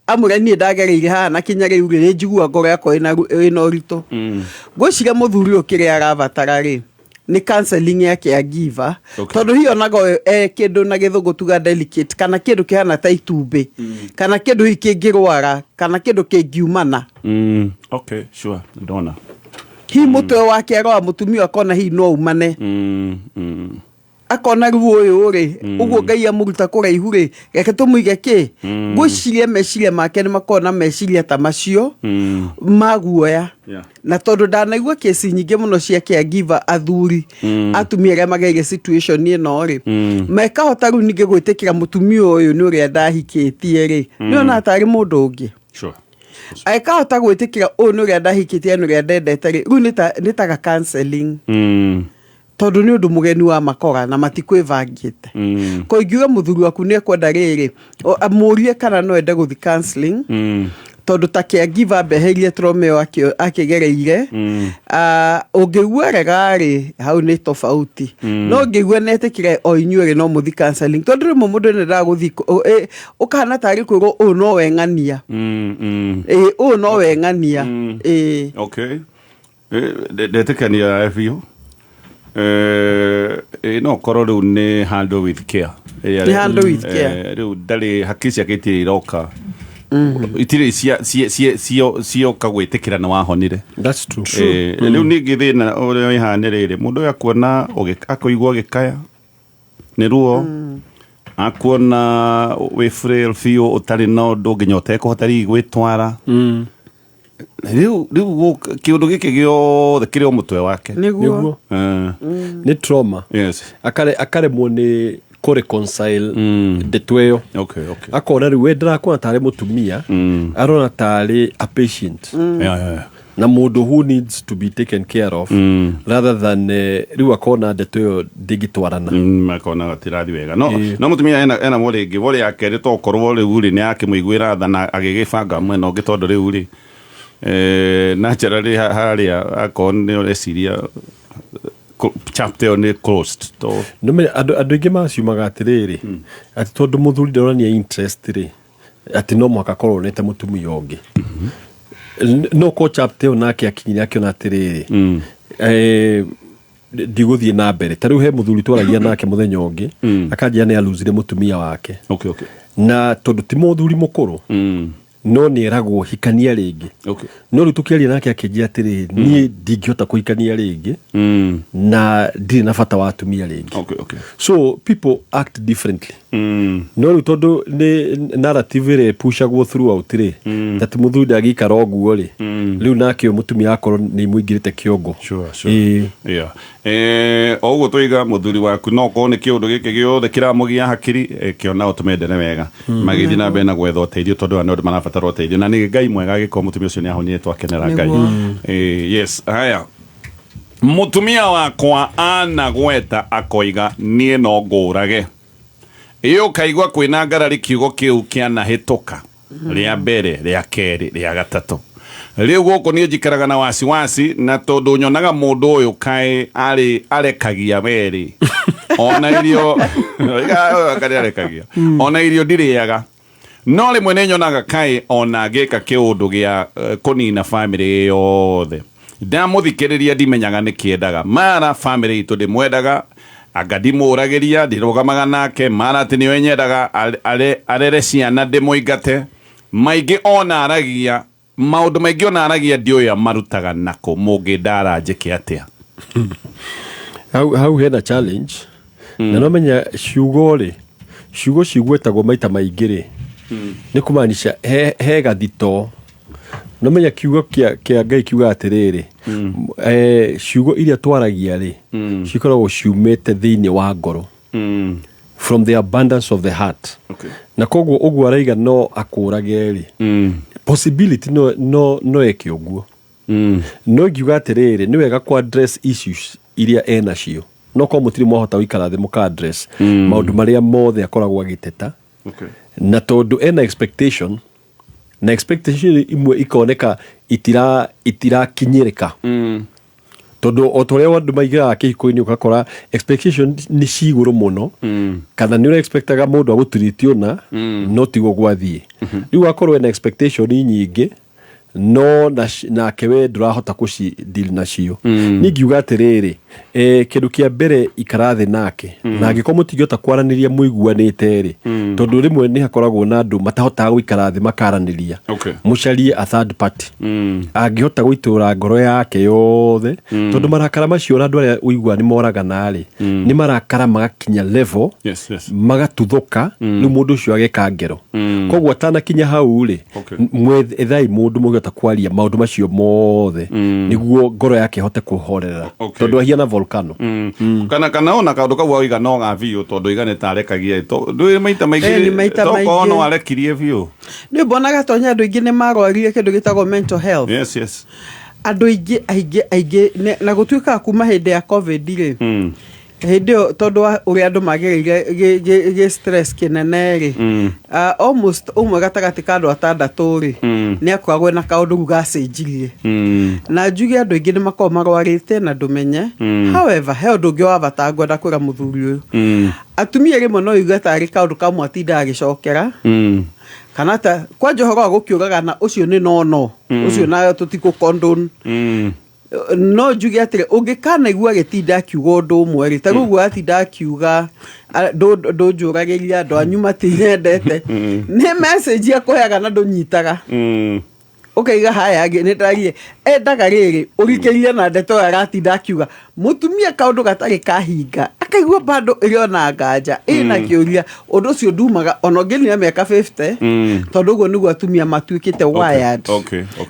Amũre niĩ ndagereire haha na kinya rĩu rĩ, njigua ngoro yakwa ĩna ũritũ. Ngwĩciria mũthuri ũyũ kĩrĩa arabatara rĩ, nĩ counseling ya caregiver, tondũ hihi onaga ũyũ e kĩndũ na gĩthũngũ tuga delicate, kana kĩndũ kĩhana ta itumbĩ, kana kĩndũ hihi kĩngĩrwara, kana kĩndũ kĩngiumana. Okay, sure, ndona. Hihi mũtwe wake arora mũtumia akona hihi no umane. Akona rĩu ũyũ rĩ, ũguo Ngai amũruta kũraihu rĩ, reke tũmũige kĩ. Ngwĩciria meciria make nĩ makoragwo na meciria ta macio ma guoya. Na tondũ ndanaigua kesi nyingĩ mũno cia caregiver athuri, atumia arĩa magereire situation ĩno rĩ, mekahota rĩu ningĩ gwĩtĩkĩra mũtumia ũyũ nĩ ũrĩa ndahikĩtie rĩ, nĩ ona tarĩ mũndũ ũngĩ. Akahota gwĩtĩkĩra ũyũ nĩ ũrĩa ndahikĩtie nĩ ũrĩa ndendete rĩ, rĩu nĩ taga counseling. Tondũ nĩ ũndũ mũgeni wa makora na matikwĩbangĩte. Ko ingiuga mũthuri waku nĩ ekwenda rĩrĩ, amũrie kana no ende gũthiĩ counseling, tondũ ta caregiver mbeherie trauma ĩyo akĩgereire. Ũngĩigua rega rĩ, hau nĩ tofauti. No ũngĩigua nĩ etĩkĩre o inyuĩ rĩ, no mũthiĩ counseling, tondũ rĩmwe mũndũ nĩ endaga gũthiĩ ũkahana tarĩ kwĩrwo ũyũ no weng'ania. Ũyũ no weng'ania. Okay. Ndetĩkania biũ. No korwo rĩu nĩ handle with care. Nĩ handle with care. Rĩu ndarĩ haki ciake itirĩ iroka Itirĩ cioka gwĩtĩkĩra nĩ wahonire. That's true. Rĩu ningĩ thĩna ũrĩa wĩ haha nĩ rĩrĩ, mũndũ ũyũ akuona akũigua ũgĩkaya nĩ ruo, akuona wĩ frail biũ, ũtarĩ na ũndũ nginya ũtekũhota rĩngĩ gwĩtwara. Rĩu kĩũndũ gĩkĩ gĩothe kĩrĩ o mũtwe wake. Nĩguo. Nĩ trauma. Yes. Akaremwo nĩ kũ reconcile ndeto ĩyo. Okay, okay. Akona rĩu we ndarakuona tarĩ mũtumia, arona tarĩ a patient. Yeah. Na mũndũ who needs to be taken care of rather than rĩu akona ndeto ĩyo ndĩngĩtwarana. Akona gatirathiĩ wega. No no mũtumia ena worry ĩngĩ, worry ya kerĩ tokorwo rĩu rĩ nĩ akĩmũiguĩra tha na agĩgĩbanga mwena ũngĩ, tondũ rĩu rĩ naturally harĩa akorwo nĩ ũreciria chapter ĩyo nĩ closed to No andũ aingĩ maciumaga atĩrĩrĩ, atĩ tondũ mũthuri ndaronania interest rĩ, atĩ no mũhaka akorwo onete mũtumia ũngĩ. No ko chapter ĩyo nake akinyire akĩona atĩrĩrĩ, ndigũthiĩ na mbere. Ta rĩu he mũthuri twaragia nake mũthenya ũngĩ, akanjĩra nĩ aluzire mũtumia wake. Okay, okay. Na tondũ ti mũthuri mũkũrũ, no nĩ eragwo hikania rĩngĩ. Okay. No rĩu tũkĩaria nake akĩnjĩra atĩrĩrĩ, niĩ ndingĩhota kũhikania rĩngĩ, na ndirĩ na bata wa atumia rĩngĩ. Okay, okay. So people act differently. No rĩu tondũ nĩ narrative ĩrĩa ĩpushagwo throughout rĩ, atĩ mũthuri ndangĩikara ũguo rĩ, rĩu nake ũyũ mũtumia akorwo nĩ mũingĩrĩte kĩongo. Sure, sure. Yeah. O ũguo tũiga mũthuri waku no korwo nĩ kĩũndũ gĩkĩ gĩothe kĩramũgia hakiri, kĩona ũtũmendere wega. Magĩthiĩ na mbere na gwetha ũteithio, tondũ aya nĩ andũ marabatara ũteithio, na nĩ Ngai mwega agĩkorwo mũtumia ũcio nĩ ahonire, twakenera Ngai. Yes, haya. Mũtumia wakwa anagweta akoiga niĩ no ngũrage. Ĩ ũkaigua kwĩna ngarari kiugo kĩu kĩanahĩtũka rĩa mbere, rĩa kerĩ, rĩa gatatũ. Rĩu gũkũ niĩ njikaraga na wasiwasi, na tondũ nyonaga mũndũ ũyũ kaĩ arĩ arekagia werĩ. Ona irio karĩ arekagia. Ona irio ndirĩaga. No rĩmwe nĩ nyonaga kaĩ ona ngĩka kĩũndũ gĩa kũnina famĩlĩ yothe. Ndamũthikĩrĩria ndimenyaga nĩ kĩendaga. Mara famĩlĩ itũ ndĩmwendaga, anga ndimũragĩria, ndirũgamaga nake, mara atĩ nĩwe nyendaga arere ciana ndĩmũingate. Maingĩ ona aragia, maũndũ maingĩ ona aragia ndiũĩ amarutaga nako, mũngĩndara njĩke atĩa? Hau hena challenge. Na no menya ciugo rĩ, ciugo cigwetagwo maita maingĩ rĩ, nĩ kũmaanisha he gathito. No menya kiugo kĩa Ngai kiugaga atĩrĩrĩ, ciugo iria twaragia rĩ, cikoragwo ciumĩte thĩinĩ wa ngoro. From the abundance of the heart. Okay. Na koguo ũguo araiga no akũrage rĩ, possibility no eke ũguo. No ingiuga atĩrĩrĩ, nĩ wega kũ address issues iria enacio. No korwo mũtirĩ mwahota gũikara thĩ mũka address maũndũ marĩa mothe akoragwo agĩteta. Okay. Na tondũ ena expectation, na expectation imwe ikoneka itirakinyĩrĩka. Tondũ o ta ũrĩa andũ maigĩraga kĩhiko-inĩ ũgakora expectation nĩ cigũrũ mũno, kana nĩ ũrexpectaga mũndũ agũtreat ũna, no tiguo gwathiĩ. Rĩu akorwo ena expectation nyingĩ, no nake we ndũrahota kũci deal nacio. Niĩ ngiuga atĩrĩrĩ, kĩndũ kĩa mbere ikara thĩ nake, na angĩkorwo mũtingĩhota kwaranĩria mũiguanĩte rĩ, tondũ rĩmwe nĩ hakoragwo na andũ matahotaga gũikara thĩ makaranĩria. Okay. Mũcarie a third party. Angĩhota gũitũrũra ngoro yake yothe, tondũ marakara macio ona andũ arĩa ũiguaga nĩ moragana rĩ, nĩ marakara magakinya level, Yes, yes. magatuthũka, rĩu mũndũ ũcio ageka ngero. Koguo atanakinya hau rĩ, Okay. mwethai mũndũ mũngĩhota kwaria maũndũ macio mothe, nĩguo ngoro yake ĩhote kũhorera. Okay. Tondũ ahiana volcano. Kana ona kaũndũ kau wauga no ga biũ, tondũ iga nĩ ta arekagia, ndũĩ maita maingĩ, Nĩ maita tokorwo maingĩ. no arekirie biũ. Nĩ mbonaga tonya andũ aingĩ nĩ marwarire kĩndũ gĩtagwo mental health. Yes, yes. Andũ aingĩ, aingĩ, aingĩ, na gũtuĩkaga kuma hĩndĩ ya COVID rĩ, hĩndĩ ĩyo tondũ wa ũrĩa andũ magereire gĩ stress kĩnene rĩ, almost ũmwe gatagatĩ ka andũ atandatũ rĩ, nĩ akoragwo na kaũndũ rĩu gacenjirie. Na njuge andũ aingĩ nĩ makoragwo marwarĩte na ndũmenye. However, he ũndũ ũngĩ wa bata ngwenda kwĩra mũthuri ũyũ. Atumia rĩmwe no igue tarĩ kaũndũ kamwe atindaga agĩcokera. Kana ta kwanja ũhoro wa gũkĩũragana ũcio nĩ no no. Ũcio nayo tũtikũ condone. No njuge atĩrĩ, ũngĩkanaigua agĩtinda akiuga ũndũ ũmwe rĩ, ta rĩu ũguo atinda akiuga ndũnjũragĩria andũ anyu matinyendete, nĩ message akũheaga na ndũnyitaga. Ũkaiga haya nĩ ndarie endaga rĩrĩ ũrikĩrie na ndeto ĩyo aratinda akiuga mũtumia kaũndũ gatarĩ kahinga akaigua bado ĩrĩ ona nganja ĩna kĩũria. Ũndũ ũcio ndumaga ona ũngĩnina mĩaka 50, tondũ ũguo nĩguo atumia matuĩkĩte wired.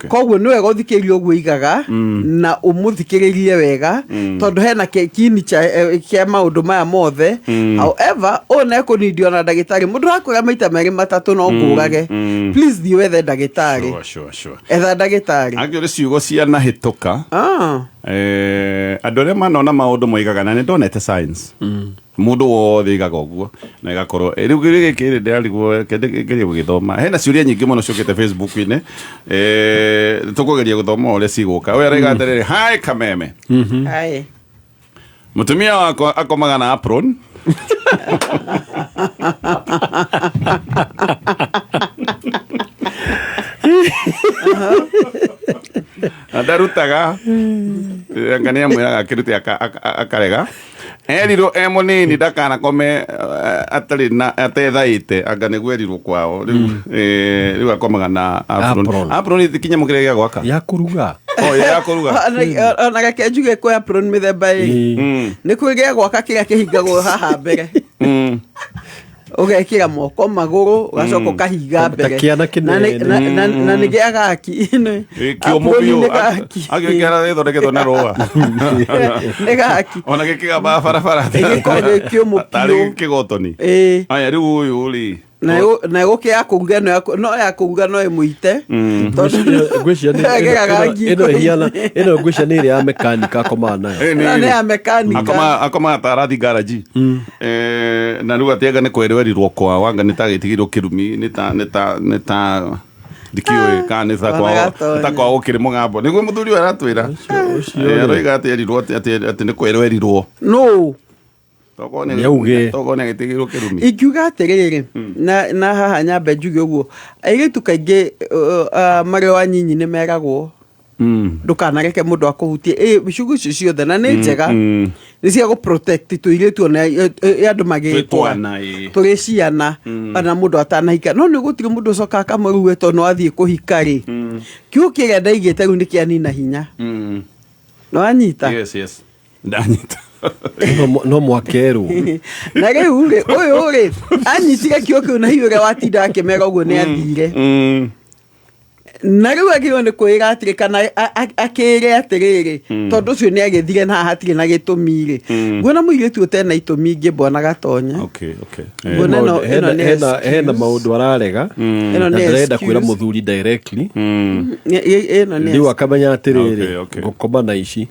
Koguo nĩ wega ũthikĩrĩrie ũguo igaga na ũmũthikĩrĩrie wega, tondũ hena kini kĩa maũndũ maya mothe. However, ũyũ nekũnindio na ndagĩtarĩ. Mũndũ akwĩra maita merĩ matatũ no ngũrage, please thiĩ wethe ndagĩtarĩ. Sure. Etha ndagĩtarĩ. Angĩ ciugo cianahĩtũka. Andũ arĩa manona maũndũ moigaga na nĩ ndonete science mũndũ wothe igaga ũguo na ĩgakorwo rĩu gĩkĩ rĩ ndĩrarigwo ngerie gũgĩthoma. Hena ciũria nyingĩ mũno ciũkĩte Facebook-inĩ, tũkũgeria gũthoma ũrĩa cigũka. Ũyũ araiga atĩrĩrĩ, hi Kameme. Hi. Mũtumia wakwa akomaga na apron. Na ndarutaga anga nĩ amwĩraga akĩrute akarega. Erirwo e mũnini ndakanakome atarĩ na atethaĩte, anga nĩguo erirwo kwao. Rĩu rĩu akomaga na apron. Apron. Apron itikinya mũkĩrĩa gĩa gwaka ya kũruga. Oh, ya kũruga. Ona reke njuge kwĩ apron mĩthemba ĩrĩ. Nĩ kwĩ gĩa gwaka kĩrĩa kĩhingagwo haha mbere, ũgekĩra moko magũrũ ũgacoka ũkahinga mbere. Ta kĩana kĩnene. Na nĩ gĩa gaki. Kĩũmũ Apron biũ. nĩ gaki. Agĩkĩara gĩthondeketwo na rũa. Nĩ gaki. Ona gĩkĩgamba barabara. Gĩkoragwo gĩ kĩũmũ tarĩ biũ. kĩgotoni. Ĩĩ. Aya, rĩu ũyũ rĩ Na ĩgũkĩ ya kũruga ĩno no ya kũruga no ĩmũite, tondũ Ngwĩciria Ĩgeraga ĩno ĩhiana ĩno, ngwĩciria nĩ ĩrĩa ya mekanika akomaga nayo. Ĩĩ, Ĩno nĩ ya mekanika. Akomaga ta arathi ngaraji. Na rĩu atĩ anga nĩ kwerwo erirwo kwao, anga nĩ ta gĩtigĩrwo kĩrumi, nĩ ta ndikĩũĩ kana nĩ ta Ona kwao gatonya. ta kwao gũkĩrĩ mũgambo nĩguo mũthuri ũyũ aratwĩra. Aroiga atĩ erirwo atĩ nĩ kwerwo erirwo. No. Tokorwo nĩ- Nĩauge. tokorwo nĩ agĩtigĩrwo kĩrumi. Ingiuga atĩrĩrĩ, na haha nyambe njuge ũguo, airĩtu kaingĩ marĩ o anyinyi nĩ meragwo ndũkanareke mũndũ akũhutie. Ciugo icio ciothe na nĩ njega, nĩ cia gũ protect tũirĩtu ona andũ magĩkũra. Twana, ĩĩ. Tũrĩ ciana ona mũndũ atanahika, no nĩ gũtirĩ mũndũ ũcokaga akamũrue tondũ no athiĩ kũhika rĩ, kiugo kĩrĩa ndaigĩte rĩu nĩ kĩanina hinya. Nĩwanyita? Yes, ndanyita. No mwakerwo. Na rĩu rĩ, ũyũ rĩ anyitire kiugo kĩu na hiũ ũrĩa watinda akĩmera ũguo nĩ athire. Na rĩu agĩrĩirwo nĩ kwĩra atĩrĩ kana akĩre atĩrĩrĩ, tondũ ũcio nĩ agĩthire na haha hatirĩ na gĩtũmi rĩ, nguona mũirĩtu ũtena itũmi ingĩ mbona gatonya. Nguona ĩno nĩ Hena excuse. maũndũ ararega Ĩno na nĩ ndarenda kwĩra excuse. mũthuri directly. Ĩno nĩ Rĩu akamenya atĩrĩrĩ, Okay, okay. ngũkoma na ici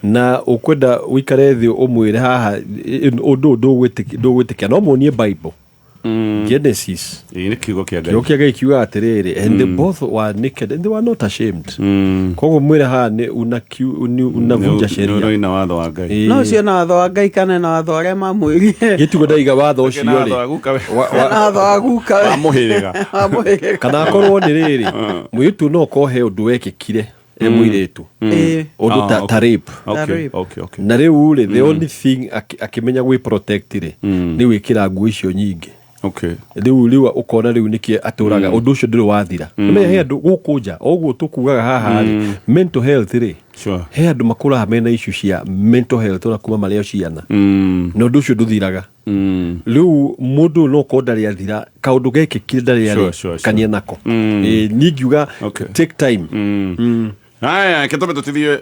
na ũkwenda ũikare thĩ ũmwĩre haha ũndũ ũyũ ndũgwĩtĩkia, no muonie Bible, Genesis. Ĩĩ, nĩ kiugo kĩa Ngai. Kiugo kĩa Ngai kiugaga atĩrĩrĩ, "And they both were naked and they were not ashamed." Koguo mwĩre haha nĩ unavunja sheria. Nĩ watho wa Ngai. Ĩĩ. No ũcio na watho wa Ngai kana na watho arĩa mamwĩrire? Gĩtugo ndaiga watho ũcio Na watho rĩ wa guka we. Na watho wa guka we. Wa mũhĩrĩga. Wa mũhĩrĩga. Kana akorwo nĩ rĩrĩ, mũirĩtu no korwo he ũndũ wekĩkire e mũirĩtu, ũndũ ta rape. Okay, okay. Na rĩu rĩ, the only thing akĩmenya gwĩ protect rĩ, nĩ gwĩkĩra nguo icio nyingĩ. Rĩu ũkona rĩu nĩkĩ atũraga ũndũ ũcio ndũrĩ wathira. Nĩmenya he andũ gũkũ nja o ũguo tũkugaga haha rĩ, mental health rĩ, he andũ makũraga mena issue cia mental health ona kuma marĩ o ciana, na ũndũ ũcio ndũthiraga. Rĩu mũndũ ũyũ no korwo ndarĩ athira kaũndũ gekĩkire ndarĩ arĩ kania nako. Niĩ ngiuga take time. Haya, kĩtũme tũtithie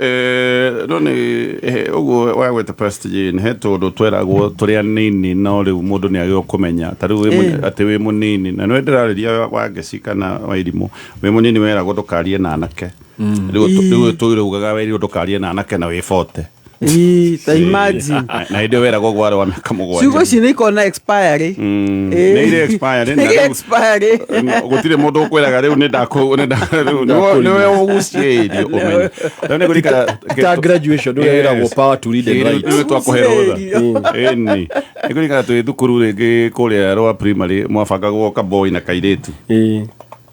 no nĩ ũguo wagwĩte Pastor Jane, he tũndũ tweragwo tũrĩ anini, no rĩu mũndũ nĩ agĩrĩirwo kũmenya ta rĩu atĩ wĩ mũnini na nĩwe ndĩrarĩria Wangeci kana Wairimũ, wĩ mũnini weragwo ndũkarie na anake. Rĩu tũire ugaga werirwo ndũkarie na anake na wĩ 40. Ii, ta imagine. Na hĩndĩ ĩyo weragwo gwarĩ wa mĩaka 7. Ciugo ici nĩ ikoragwo na expiry. Nĩ irĩ expiry, na Nĩ irĩ rĩu- expiry. Gũtirĩ mũndũ ũkwĩraga rĩu nĩ ndakũ nĩ rĩu nĩwe ũguciĩirio ũmenye. Rĩu nĩ ngũririkana Ta graduation ũrĩa wĩragwo power to read and write. Rĩu twakũhe rũtha. Ĩni nĩ ngũririkana twĩ thukuru rĩngĩ kũrĩa rwa primary mwabangagwo kaboi na kairĩtu,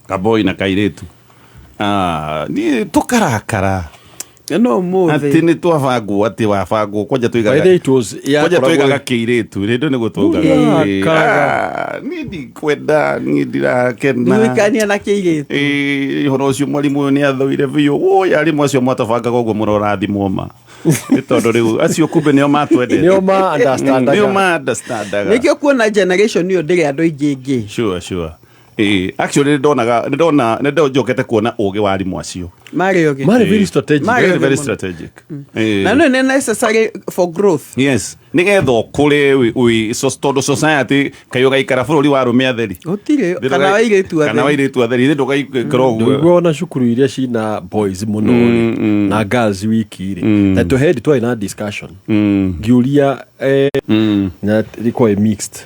kaboi na kairĩtu. Ah, niĩ tũkarakara. No mũthĩ. Atĩ nĩ twabangwo atĩ wabangwo kwanja By the way, it was- kwanja yakoragwo- twigaga kĩirĩtu rĩndũ nĩguo twaugaga Ũrakaga. "Ah, niĩ ndikwenda niĩ ndirakena Ndiũikania na kĩirĩtu. Ĩĩ, ũhoro ũcio mwarimũ ũyũ nĩ athũire biũ woi arimũ acio mwatabangaga ũguo mũrorathimwo ma nĩ tondũ rĩu acio kumbe nĩo matwendete. Nĩo ma understandaga. Nĩo ma understandaga. Nĩkĩo kuona generation ĩyo ndĩrĩ andũ aingĩ ĩngĩ. Sure. Ĩĩ, actually nĩndonaga nĩndona nĩnjokete kuona ũgĩ wa arimũ acio. Marĩ ogĩ. Marĩ very strategic. Marĩ Very, ogĩ very mũno. strategic. Ĩĩ. Na no nĩ necessary for growth. Yes, nĩgetha ũkũre tondũ society kaĩ ũgaikara bũrũri wa arũme atheri. Gũtirĩ kana wa airĩtu Kana wa atheri. airĩtu atheri, ithe ndũgaikara ũguo. Ndũigua ona cukuru iria cina boys mũno rĩ na girls wiki rĩ na tũhendi twarĩ na discussion ngiũria na rĩkorwo ĩ mixed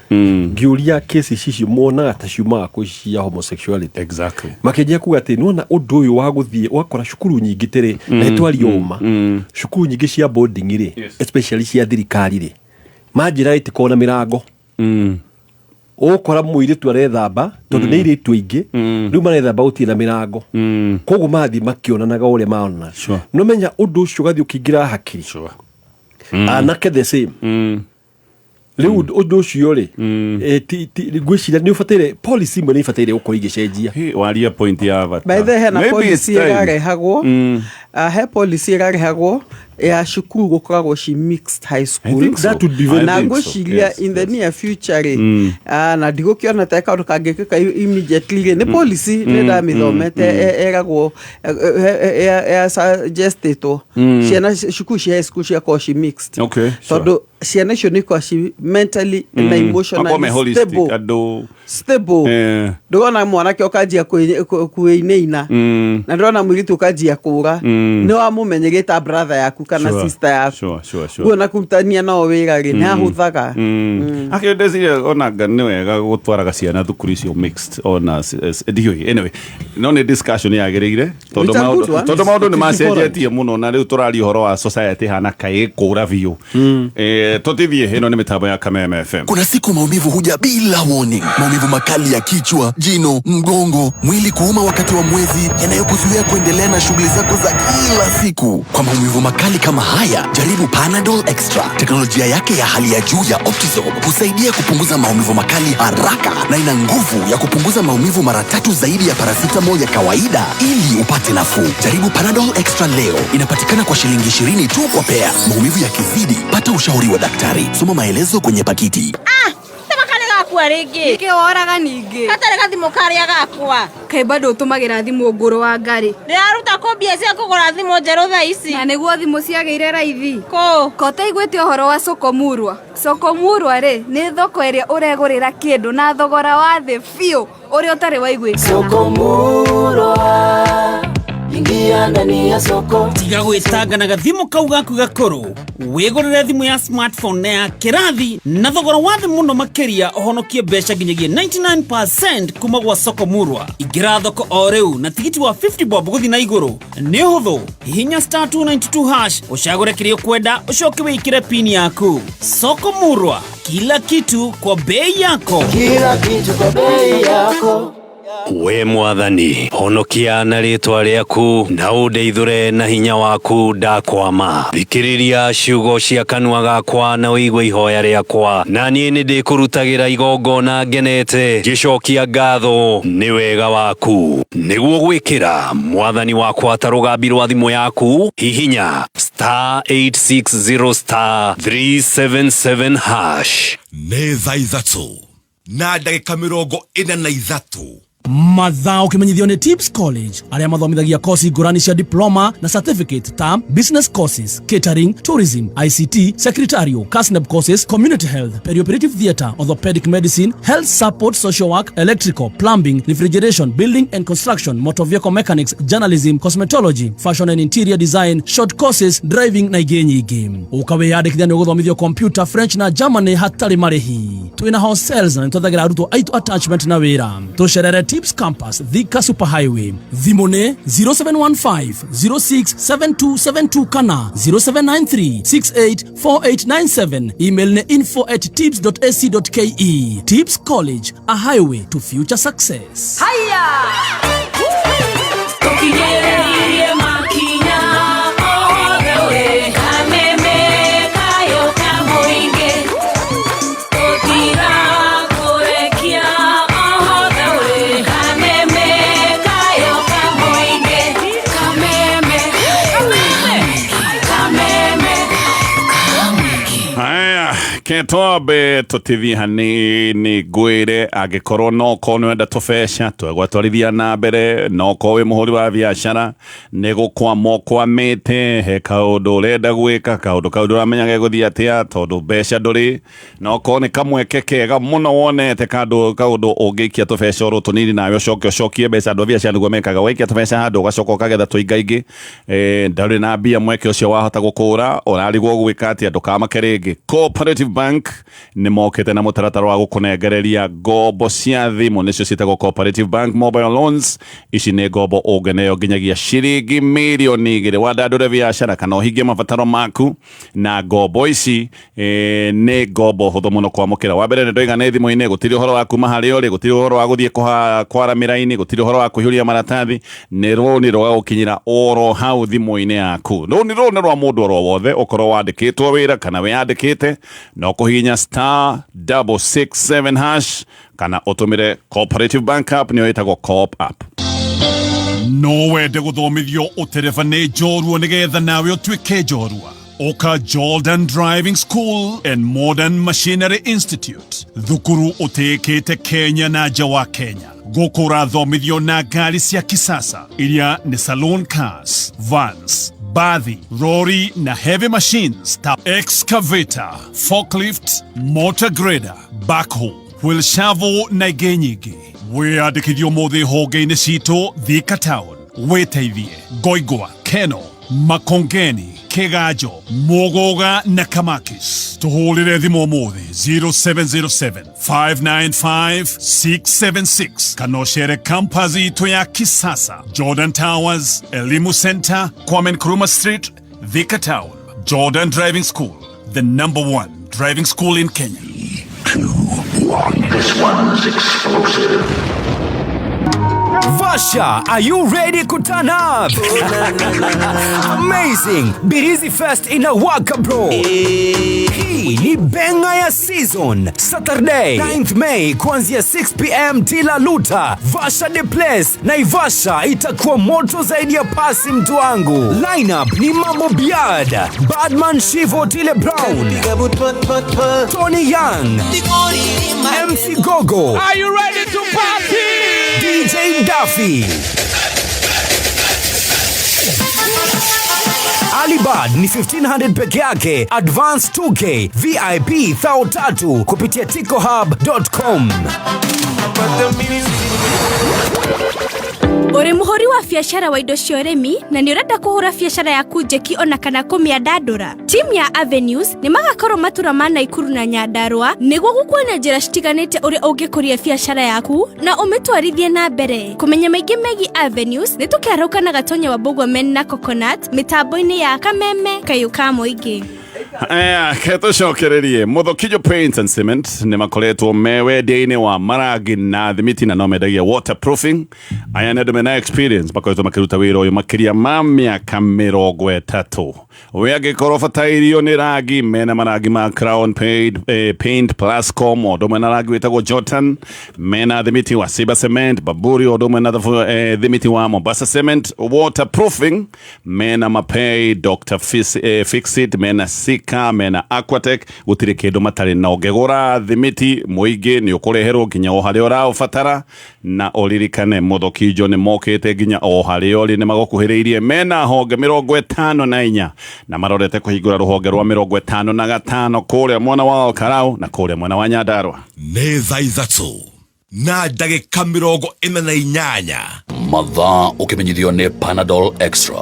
ngiũria cases icio monaga ta ciumaga kũ cia homosexuality. Exactly. Makĩnjia kuga atĩ nĩwona ũndũ ũyũ wa gũthiĩ ũgakora cukuru nyingĩ tĩrĩ na ĩtwario ũma cukuru nyingĩ cia boarding rĩ, especially cia thirikari rĩ, manjĩra itikoragwo na mĩrango. Ũgũkora mũirĩtu arethamba tondũ nĩ airĩtu aingĩ rĩu marethamba gũtirĩ na mĩrango, koguo mathiĩ makĩonanaga ũrĩa maonana. No menya ũndũ ũcio ũgathiĩ ũkĩingĩra hakiri anake the same. Rĩu ũndũ ũcio rĩ, ngwĩciria nĩ ũbataire policy imwe nĩ ibataire gũkorwo igĩcenjia. Hey, waria point ya bata. By the way, hena Maybe it's policy time. ĩrarehagwo. He policy ĩrarehagwo ya cukuru gũkoragwo ci mixed high school. Think so. That would be very- Na I think so. ngwĩciria Yes, in the near future rĩ, na ndigũkĩona ta kaũndũ kangĩkĩka immediately rĩ, nĩ policy nĩ ndamĩthomete ĩragwo ya suggestĩtwo ciana cukuru cia high school ciakorwo ci mixed. Okay, sure. Tondũ ciana icio nĩ ikoragwo ci mentally na Makorwo me emotionally holistic, stable. andũ Stable. Ndũrona mwanake ũkanjia kwĩinaina na ndũrona mũirĩtu ũkanjia kũra, nĩ wamũmenyerete brother yaku kana sister yaku. Sure. Guo na kũrutania nao wĩra rĩ, nĩ ahũthaga. Akĩo ndeciria ona nga nĩ wega gũtwaraga ciana thukuru icio mixed ona ndiũĩ, anyway no nĩ discussion yagĩrĩire tondũ It's a good maũndũ one. tondũ maũndũ nĩ It is important. macenjetie mũno na rĩu tũraria ũhoro wa society hana kaĩ kũra biũ. Tũtithiĩ ĩno nĩ mĩtambo ya Kameme FM. Kuna siku maumivu huja bila warning. Maumivu makali ya kichwa, jino, mgongo, mwili kuuma wakati wa mwezi, yanayokuzuia kuendelea na shughuli zako za kila siku. Kwa maumivu makali kama haya, jaribu Panadol Extra. Teknolojia yake ya hali ya juu ya Optizorb husaidia kupunguza maumivu makali haraka na ina nguvu ya kupunguza maumivu mara tatu zaidi ya paracetamol ya kawaida ili upate nafuu. Jaribu Panadol Extra leo. Inapatikana kwa shilingi 20 tu kwa pea. Maumivu yakizidi, pata ushauri wa daktari. Soma maelezo kwenye pakiti. Ah, tema karĩ gakua rĩngĩ. Nĩkĩ woraga ningĩ? Gatarĩ gathimũ karĩa gakwa. Kaĩ bado ũtũmagĩra thimũ ngũrũ wa ngarĩ? Ndĩraruta kũ mbia cia kũgũra thimũ njerũ thaa ici? Na nĩguo thimũ ciagĩire raithi. Kũ? Ko ũtaiguĩte ũhoro wa Soko Murwa? Soko Murwa rĩ, nĩ thoko ĩrĩa ũregũrĩra kĩndũ na thogora wa thĩ biũ ũrĩa ũtarĩ waiguĩkana. Murwa, ingia ndani ya soko. Tiga gwĩtanga na gathimũ kau gaku gakũrũ, wĩgũrĩre thimũ ya smartphone na ya kĩrathi na thogora wa thĩ mũno makĩria, ũhonokie mbeca nginyagia 99% kuma gwa Soko Murwa. Ingĩra thoko o rĩu na tigiti wa 50 bob gũthiĩ na igũrũ. Nĩ ũhũthũ, hihinya star 292 hash ũcagũre kĩrĩa ũkwenda, ũcoke wĩkĩre pin yaku. Soko Murwa, kila kitu kwa bei yako. Kila kitu kwa bei yako. We mwathani honokia na rĩtwa rĩaku na ũndeithũre na hinya waku ndakwama. Thikĩrĩria ciugo cia kanua gakwa na ũigue ihoya rĩakwa, na niĩ nĩ ndĩkũrutagĩra igongona ngenete ngĩcokia ngatho nĩ wega waku. Nĩguo gwĩkĩra mwathani wakwa ta rũgambi rwa thimũ yaku, hihinya star 860 star 377 hash. Nĩ thaa 3 na ndagĩka 43. Mathaa ũkĩmenyithio nĩ Tips College arĩa mathomithagia kosi ngũrani cia diploma na certificate ta business courses, catering, tourism, ICT, secretarial, KASNEB courses, community health, perioperative theatre, orthopedic medicine, health support, social work, electrical, plumbing, refrigeration, building and construction, motor vehicle mechanics, journalism, cosmetology, fashion and interior design, short courses, driving na ingĩ nyingĩ. Ũkawĩyandĩkithia nĩ ũgũthomithio computer, French na Germany hatarĩ marĩhi. Twĩna hostels na nĩtwethagĩra arutwo aitũ attachment na wĩra. Tũcerere Tips Campus, Thika Super Highway. Thimũ nĩ 0715 067272 kana 0793 684897. Email nĩ info@tips.ac.ke. Tips College, a highway to future success. Haya! Tũkinyĩrĩrie makinya. Ke twambe tũtithie hanini ngwĩre angĩkorwo no korwo nĩwenda tũbeca twegwatwarithia na mbere, no korwo wĩ mũhũri wa biacara nĩ gũkwama ũkwamĩte, he kaũndũ ũrenda gwĩka, kaũndũ kau ndũramenya gegũthiĩ atĩa tondũ mbeca ndũrĩ, no korwo nĩ kamweke kega mũno wonete kandũ kaũndũ ũngĩikia tũbeca oro tũnini nawe ũcoke ũcokie mbeca. Andũ a biacara nĩguo mekaga, waikia tũbeca handũ ũgacoka ũkagetha tũingaingĩ. Ndarĩ na mbia mweke ũcio wahota gũkũra, ũrarigwo gwĩka atĩa, ndũkamake rĩngĩ. Cooperative Bank nĩ mokĩte na mũtaratara wa gũkũnengereria ngombo cia thimũ, nĩcio ciĩtagwo Cooperative Bank Mobile Loans. Ici nĩ ngombo ũngĩneo nginyagia ciringi mirioni 2 wandandũre biacara kana ũhingie mabataro maku, na ngombo ici nĩ ngombo hũthũ mũno kwamũkĩra. Wa mbere nĩ ndoiga nĩ thimũ-inĩ, gũtirĩ ũhoro wa kuma harĩa ũrĩ, gũtirĩ ũhoro wa gũthiĩ kwara mĩraini, gũtirĩ ũhoro wa kũihũria maratathi, nĩ rũni rũgagũkinyĩra oro hau thimũ-inĩ yaku. Rũni rũrũ nĩ rwa mũndũ oro wothe, ũkorwo wandĩkĩtwo wĩra kana wĩyandĩkĩte, no kũhihinya *667# kana ũtũmĩre Cooperative Bank app, nĩyo ĩtagwo Co-op app. No wende gũthomithio ũtereba nĩ njorua nĩgetha nawe ũtuĩke njorua? Oka Jordan Driving School and Modern Machinery Institute, thukuru ũtĩĩkĩte Kenya na nja wa Kenya. Gũkũ ũrathomithio na ngari cia kisasa iria nĩ saloon cars, vans, bathi, rori na heavy machines ta excavator, forklift, motor grader, backhoe, wheel shovel na ingĩ nyingĩ. Wĩyandĩkithio ũmũthĩ honge-inĩ citũ Thika Town, wĩteithie Ngoingwa, Keno, Makongeni, Kiganjo, Muguga na Kamakis. Tũhũrĩre thimũ ũmũthĩ 0707 595 676 kana ũcere campus itũ ya kisasa, Jordan Towers, Elimu Center, Kwame Nkrumah Street, Thika Town. Jordan Driving School, the number one driving school in Kenya. This one's explosive. Vasha, are you ready to turn up? Amazing! Birizi Fest inawaka, bro. Hii ni benga ya season. Saturday, 9th May kuanzia 6 p.m. Tila Luta, Vasha the place. Naivasha itakuwa moto zaidi ya pasi, mtu wangu. Lineup ni Mambo Biad, Badman Shivo, Tile Brown, Tony Young, MC Gogo. Are you ready to party? DJ Duffy. Alibad ni 1500 peke yake, advance 2K, VIP 3,000 kupitia ticohub.com. Ũrĩ mũhũri wa biacara wa indo cia ũrĩmi na nĩ ũrenda kũhũra biacara yaku njeki ona kana kũmĩandandũra? Timu ya Avenues nĩ magakorwo matũra ma Naikuru na Nyandarua nĩguo gũkuonia njĩra citiganĩte ũrĩa ũngĩkũria biacara yaku na ũmĩtwarithie na mbere. Kũmenya maingĩ megiĩ Avenues nĩ tũkĩarũka na Gatonya wa Bũgwamen na Coconut mĩtambo-inĩ ya Kameme Kayũ ka Mũingĩ. Aya, ke tũcokererie Muthokijo Paints and Cement nĩ makoretwo me wendia-inĩ wa marangi na thimiti na no mendagia waterproofing. Aya nĩ andũ mena experience, makoretwo makĩruta wĩra ũyũ makĩria ma mĩaka 30. We angĩkorwo ũbatairio nĩ rangi, mena marangi ma Crown Paint, Paint Plascom, o ũndũ ũmwe na rangi wĩtagwo Jordan, mena thimiti wa Siba Cement, Baburi, o ũndũ ũmwe na thimiti wa Mombasa Cement. Waterproofing mena Mapei, Dr. Fixit, mena Sika, mena Aquatec, gũtirĩ kĩndũ matarĩ na. Ũngĩgũra thimiti mũingĩ nĩ ũkũreherwo nginya o harĩa ũraũbatara, na ũririkane Muthokijo nĩ mokĩte nginya o harĩa ũrĩ, nĩ magũkuhĩrĩirie. Mena honge 54 na marorete kũhingũra rũhonge rwa 55 kũrĩa mwena wa Olkarau na kũrĩa mwena wa Nyandarua. Nĩ thaa 3 na ndagĩka 48. Mathaa ũkĩmenyithio nĩ Panadol Extra.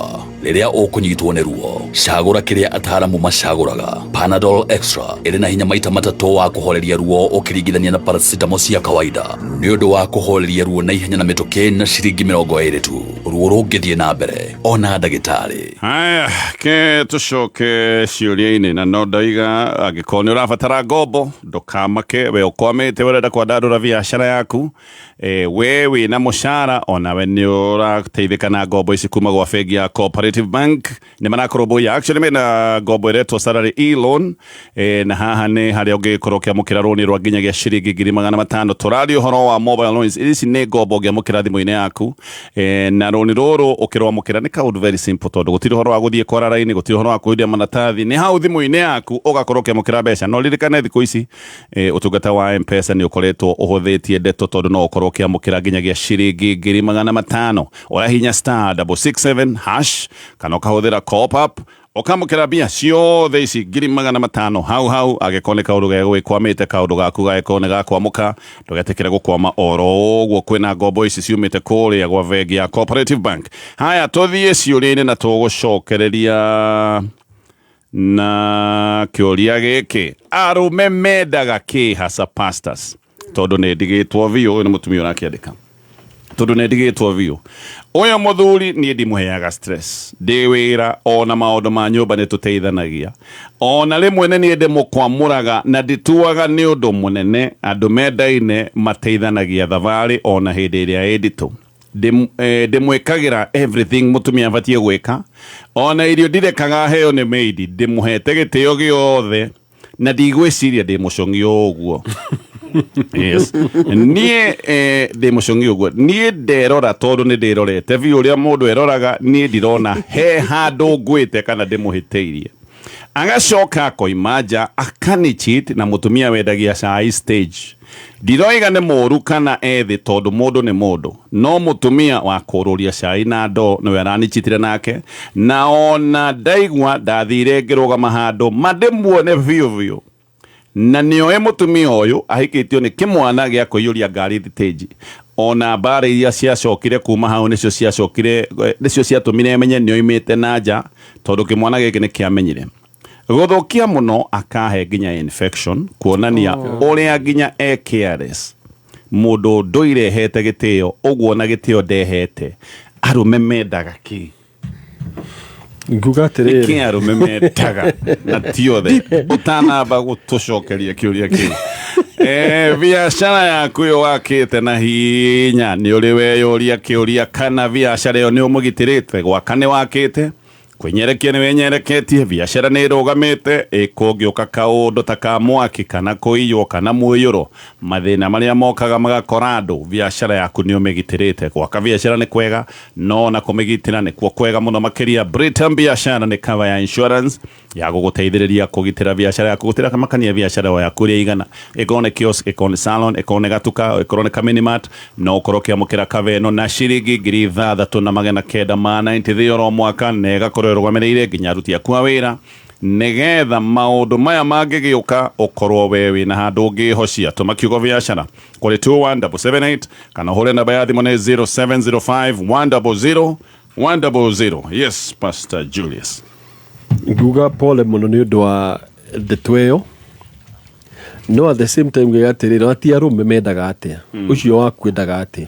Rĩrĩa ũkũnyitwo nĩ ruo, cagũra kĩrĩa ataaramu macagũraga. Panadol Extra ĩrĩ na hinya maita matatũ wa kũhoreria ruo ũkĩringithania na paracetamol cia kawaida, nĩ ũndũ wa kũhoreria ruo na ihenya na mĩtũkĩ na ciringi 20 tu. Ruo rũngĩthiĩ na mbere, ona ndagĩtarĩ. Haya, ke tũcoke ciũria-inĩ, na no ndaiga angĩkorwo nĩ ũrabatara ngombo ndũkamake, we ũkwamĩte, ũrenda kwandandũra biacara yaku, we wĩna mũcara onawe nĩ ũrateithĩka na ngombo ici kuma gwa bengi ya Cooperative Bank. Nĩ marakũrũmbũiya. Actually mena ngombo ĩretwo salary e-loan. loan. Na haha nĩ harĩa ũngĩkorwo ũkĩamũkĩra rũni rwa nginyagia ciringi 500,000. Tũraria ũhoro wa mobile loans. Ici nĩ ngombo ũngĩamũkĩra thimũ-inĩ yaku. Na rũni rũrũ ũkĩrwamũkĩra nĩ kaũndũ very simple, tondũ gũtirĩ ũhoro wa gũthiĩ kwara raini, gũtirĩ ũhoro wa kũiyũria maratathi, nĩ hau thimũ-inĩ yaku ũgakorwo ũkĩamũkĩra mbeca. No ririkane thikũ ici ũtungata wa Mpesa nĩ ũkoretwo ũhũthĩtie ndeto, tondũ no ũkorwo ũkĩamũkĩra nginyagia ciringi 500,000. Ũrahihinya star 667 hash kana ũkahũthĩra Co-op app, ũkamũkĩra mbia ciothe ici 500,000 hau hau. Angĩkorwo nĩ kaũndũ gegũgĩkwamĩte, kaũndũ gaku gagĩkorwo nĩ gakwamũka, ndũgetĩkĩre gũkwama oro ũguo. Kwĩna ngombo ici ciumĩte kũrĩa gwa bengi ya Cooperative Bank. Haya, tũthiĩ ciũria-inĩ na tũgũcokereria na kĩũria gĩkĩ: arũme mendaga kĩ hasa, pastors? Tondũ nĩ ndigĩtwo biũ. Ũyũ nĩ mũtumia ũrakĩandĩka: tondũ nĩ ndigĩtwo biũ, ũyũ mũthuri niĩ ndimũheaga stress, ndĩ wĩra ona maũndũ ma nyũmba nĩ tũteithanagia, ona rĩmwe nĩ niĩ ndĩmũkwamũraga na ndituaga nĩ ũndũ mũnene. Andũ mendaine mateithanagia thabarĩ ona hĩndĩ ĩrĩa ĩ nditũ. Ndĩmwĩkagĩra everything mũtumia abatiĩ gwĩka, ona irio ndirekaga heo nĩ maid. Ndĩmũhete gĩtĩo gĩothe na ndigwĩciria ndĩ mũcong'i ũguo. Yes, niĩ ndĩ mũcong'i ũguo. Niĩ nderora, tondũ nĩ ndĩrorete biũ ũrĩa mũndũ eroraga, niĩ ndirona he handũ ngwĩte kana ndĩmũhĩtĩirie. Agacoka akoima nja akanicheat na mũtumia wendagia cai stage. Ndiroiga nĩ mũũru kana ethĩ, tondũ mũndũ nĩ mũndũ, no mũtumia wa kũrũria cai na ndoo nĩwe aranichitire nake, na ona ndaigua ndathire ngĩrũgama handũ mandĩmuone biũ biũ, na nĩoĩ mũtumia ũyũ ahikĩtio nĩ kĩmwana gĩa kũiyũria ngari thitĩnji. Ona mbara iria ciacokire kuma hau nĩcio ciacokire, nĩcio ciatũmire menye nĩoimĩte na nja, tondũ kĩmwana gĩkĩ nĩ kĩamenyire gũthũkia mũno, akahe nginya infection, kuonania ũrĩa nginya e careless. Mũndũ ndũire hete gĩtĩo ũguo na gĩtĩo ndehete. Arũme mendaga kĩ? Nguga atĩrĩrĩ. Nĩkĩ arũme mendaga? Na ti othe. Ũtanamba gũtũcokeria kĩũria kĩu, biacara yaku ĩyo wakĩte na hinya, nĩ ũrĩ weyũria kĩũria kana biacara ĩyo nĩ ũmũgitĩrĩte? Gwaka nĩ wakĩte, kwĩnyerekia nĩ wĩnyereketie, biacara nĩ ĩrũgamĩte, ĩkũngĩũka kaũndũ ta ka mwaki kana kũiywo kana mũiyũro, mathĩna marĩa mokaga magakora andũ, biacara yaku nĩ ũmĩgitĩrĩte? Gwaka biacara nĩ kwega, no na kũmĩgitĩra nĩkuo kwega mũno makĩria. Britam Biacara nĩ cover ya insurance ya gũgũteithĩrĩria kũgitĩra biacara yaku, gũtĩra makania biacara o yaku ĩrĩa igana, ĩkorwo nĩ kiosk, ĩkorwo nĩ salon, ĩkorwo nĩ gatuka, ĩkorwo nĩ kaminimart. No ũkorwo ũkĩamũkĩra cover ĩno na ciringi 6,993 oro mwaka, na ĩgakorwo ĩrũgamĩrĩire nginya aruti aku a wĩra, nĩgetha maũndũ maya mangĩgĩũka ũkorwo we wĩna handũ ũngĩhocia. Tũma kiugo biacara kũrĩ 21778 kana ũhũre namba ya thimũ nĩ 0705 100 100. Yes, Pastor Julius. Nguga pole mũno nĩ ũndũ wa ndeto ĩyo, no at the same time ngiuga atĩrĩrĩ, ona ti arũme mendaga atĩa, ũcio waku endaga atĩa?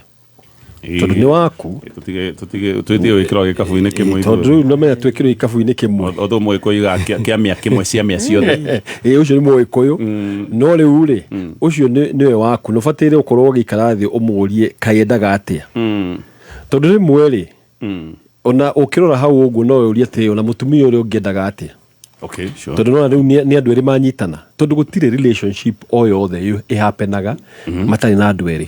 Tondũ nĩ waku. Tũtige gwĩkĩrwo gĩkabu-inĩ kĩmwe. Tondũ rĩu nomenya twĩkĩrwo ikabu-inĩ kĩmwe. Ũndũ ũmwe kũiga kĩa mĩa kĩmwe cia mĩa ciothe. Ĩ, ũcio nĩ mũgĩkũyũ, no rĩu rĩ, ũcio nĩwe waku, nĩ ũbataire ũkorwo ũgĩikara thĩ ũmũrie kaĩ endaga atĩa, tondũ rĩmwe rĩ, ona ũkĩrora hau ũguo no ũrie atĩ ona mũtumia ũrĩa ũngĩendaga atĩa. Tondũ nona rĩu nĩ andũ erĩ manyitana, tondũ gũtirĩ relationship o yothe ĩhapenaga matarĩ na andũ erĩ.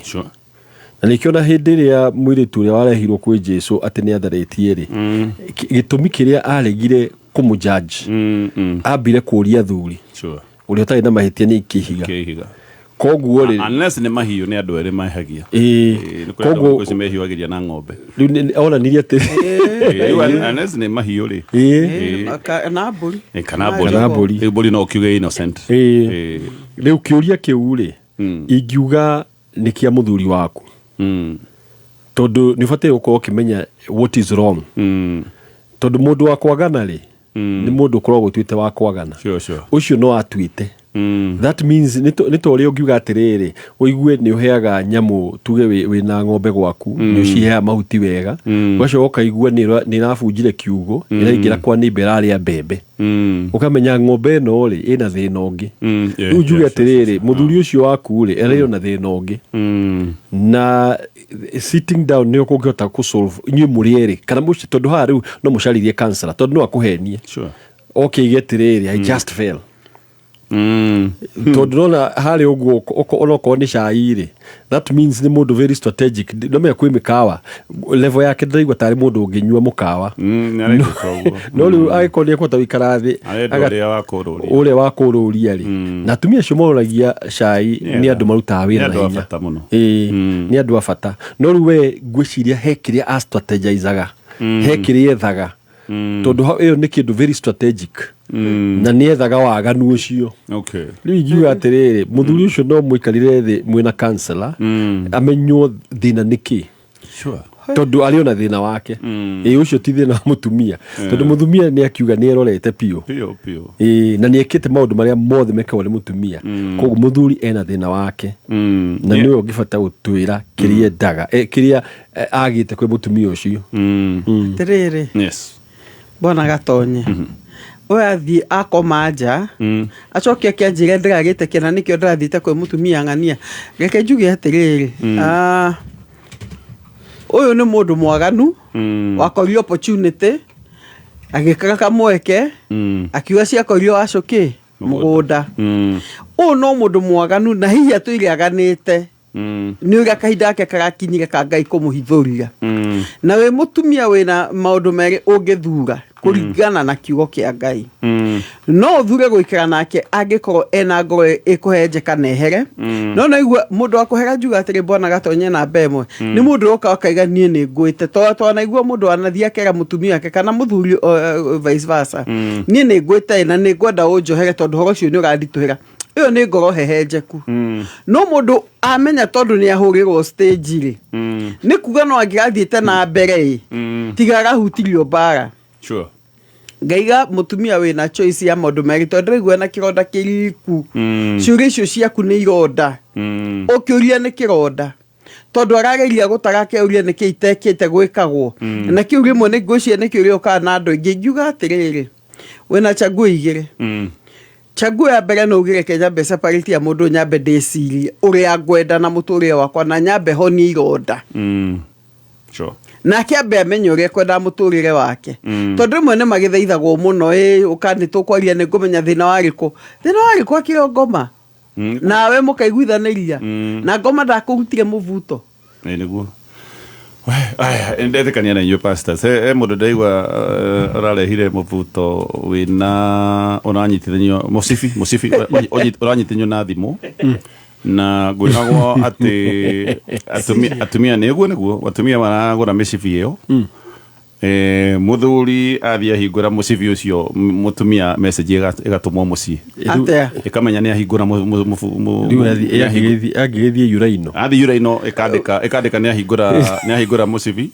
Na nĩkĩo na hĩndĩ ĩrĩa mũirĩtu ũrĩa warehirwo kwĩ Jesu atĩ nĩ atharĩtie rĩ, gĩtũmi kĩrĩa aregire kũmũjudge, ambire kũria athuri, ũrĩa ũtarĩ na mahĩtia nĩ ikĩhiga. Kĩhiga. Koguo rĩ, Unless nĩ mahiũ, nĩ andũ erĩ mahehagia. Ĩĩ. Nĩ kũrĩ andũ Koguo thikũ ici mehiũhagĩria na ng'ombe. Rĩu onanirie atĩ Rĩu unless nĩ mahiũ rĩ. Na mbũri. Kana mbũri. Kana mbũri. Rĩu mbũri no ũkiuge innocent. Ĩĩ. Rĩu kĩũria kĩu rĩ, ingiuga nĩ kĩa mũthuri waku, tondũ nĩ ũbataire gũkorwo ũkĩmenya what is wrong, tondũ mũndũ wa kwagana rĩ, nĩ mũndũ ũkoragwo ũtuĩte wa kwagana. Ũcio no atuĩte. That means nĩ ta ũrĩa ũngiuga atĩrĩrĩ, ũigue nĩ ũheaga nyamũ, tuge wĩna ng'ombe gwaku, nĩ ũciheaga mahuti wega, ũgacoka ũkaigua nĩ ĩrabunjire kiugo, ĩraingĩra kwa neighbor, ĩrarĩa mbembe, ũkamenya ng'ombe ĩno rĩ, ĩna thĩna ũngĩ. Rĩu njuge atĩrĩrĩ, mũthuri ũcio waku rĩ, arĩ na thĩna ũngĩ, na sitting down nĩ ũkũngĩhota kũsolve inyuĩ mũrĩ erĩ kana mũci, tondũ haha rĩu no mũcaririe counselor, tondũ no akũhenie. Oke ige atĩrĩrĩ, "I just fell." Tondũ ndona harĩa ũguo onokorwo nĩ cai rĩ, that means nĩ mũndũ very strategic. Ndamenya kwĩ mĩkawa level yake, ndĩraigua tarĩ mũndũ ũngĩnyua mũkawa. Nĩarekwo ũguo. No rĩu angĩkorwo nĩ ekũhota gũikara thĩ Arenda ũrĩa wa kũrũria. Ũrĩa wa kũrũria rĩ, na atumia acio mororagia cai nĩ andũ marutaga Nĩ wĩra na andũ a hinya. bata mũno. Ĩĩ, nĩ andũ a bata, no rĩu we ngwĩciria he kĩrĩa a strategizaga, he kĩrĩa ethaga, tondũ ĩyo nĩ kĩndũ very strategic na nĩ ethaga waganu ũcio. Rĩu ingiuga atĩrĩrĩ, mũthuri ũcio no mũikarire thĩ mwĩna counselor, amenywo thĩna nĩ kĩ. Tondũ arĩ ona thĩna wake, ĩ ũcio ti thĩna wa mũtumia, tondũ mũtumia nĩ akiuga nĩ erorete biũ. Biũ biũ. Ĩĩ, na nĩ ekĩte maũndũ marĩa mothe mekagwo nĩ mũtumia. Koguo mũthuri ena thĩna wake na nĩwe ũngĩbata gũtwĩra kĩrĩa endaga, kĩrĩa agĩte kwĩ mũtumia ũcio. Atĩrĩrĩ. Yes. Bwana Gatonye, ũyũ athiĩ akoma nja, acoke akĩanjĩra ndĩragĩte kĩna, nĩkĩo ndĩrathiĩte kwĩ mũtumia ng'ania. Reke njuge atĩrĩrĩ, ũyũ nĩ mũndũ mwaganu wakorio opportunity, agĩkaga kamweke, akiuga ciakorio wacũkĩ mũgũnda. Ũyũ no mũndũ mwaganu na hihi atũire aganĩte nĩ ũrĩa kahinda gake karakinyire ka Ngai kũmũhithũria. Na wĩ mũtumia wĩna maũndũ merĩ ũngĩthura kũringana na kiugo kĩa Ngai. No ũthure gũikara nake angĩkorwo ena ngoro ĩkũhenjeka na ehere. No naigua mũndũ wa kũhera, njuga atĩrĩ, bwana Gatonye, namba ĩmwe nĩ mũndũ ũroka akaiga niĩ nĩ ngwĩte, tondũ twanaigua mũndũ anathiĩ akera mũtumia wake kana mũthuri, vice versa, niĩ nĩ ngwĩte na nĩ ngwenda ũnjohere tondũ ũhoro ũcio nĩ ũranditũhĩra. Ĩyo nĩ ngoro hehenjeku. No mũndũ amenya tondũ nĩ ahũrĩrwo stage rĩ, nĩ kuga no angĩrathiĩte na mbere ĩ, tiga arahutirio mbara. Ngaiga mũtumia wĩna choice ya maũndũ merĩ, tondũ ndĩraigua na kĩronda kĩriku. Ciũria icio ciaku nĩ ironda. Ũkĩũria nĩ kĩronda, tondũ arageria gũtara akeuria nĩkĩ itekĩte gwĩkagwo. Na kĩu rĩmwe nĩ ngwĩciria nĩkĩo ũrĩokaga na andũ aingĩ. Ingiuga atĩrĩrĩ, wĩna chaguo igĩrĩ. Chaguo ya mbere no ugire ke nyambe separate ya mũndũ, nyambe ndĩcirie ũrĩa ngwenda na mũtũrĩre wakwa, na nyambe honie ironda. Nake ambe amenye ũrĩa ekwenda mũtũrĩre wake. Tondũ rĩmwe nĩ magĩthaithagwo mũno, ĩ ũka nĩ tũkwaria, nĩ ngũmenya thĩna warĩkũ, thĩna warĩkũ akĩrĩ o ngoma. Nawe mũkaiguithanĩria na ngoma ndakũrutire mũbuto. Ĩ nĩguo. We, aya ndetĩkania na inyuĩ pastors. He mũndũ ndaigua ũrarehire mũbuto wĩna ũranyitithanio mũcibi mũcibi ũranyitithanio na thimũ, na ngwĩragwo atĩ atumia nĩguo nĩguo atumia maragũra mĩcibi ĩyo. Mũthuri athiĩ ahingũra mũcibi ũcio, mũtumia message ĩgatũmwo mũciĩ. Atĩa? Ĩkamenya nĩ ahingũra Rĩu angĩgĩthiĩ yuraino. Athiĩ yuraino ĩkandĩka nĩ ahingũra mũcibi.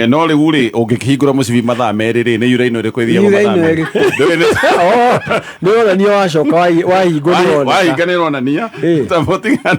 No rĩu rĩ, ũngĩkĩhingũra mũcibi mathaa 2 rĩ, nĩ yuraino ĩrĩkũ ĩthiagwo mathaa Yuraino 2? ĩrĩkũ? Ndũĩ Nĩ wonania wacoka wahingwo nĩ woneka. Wahinga nĩ ĩronania ta mũtigani.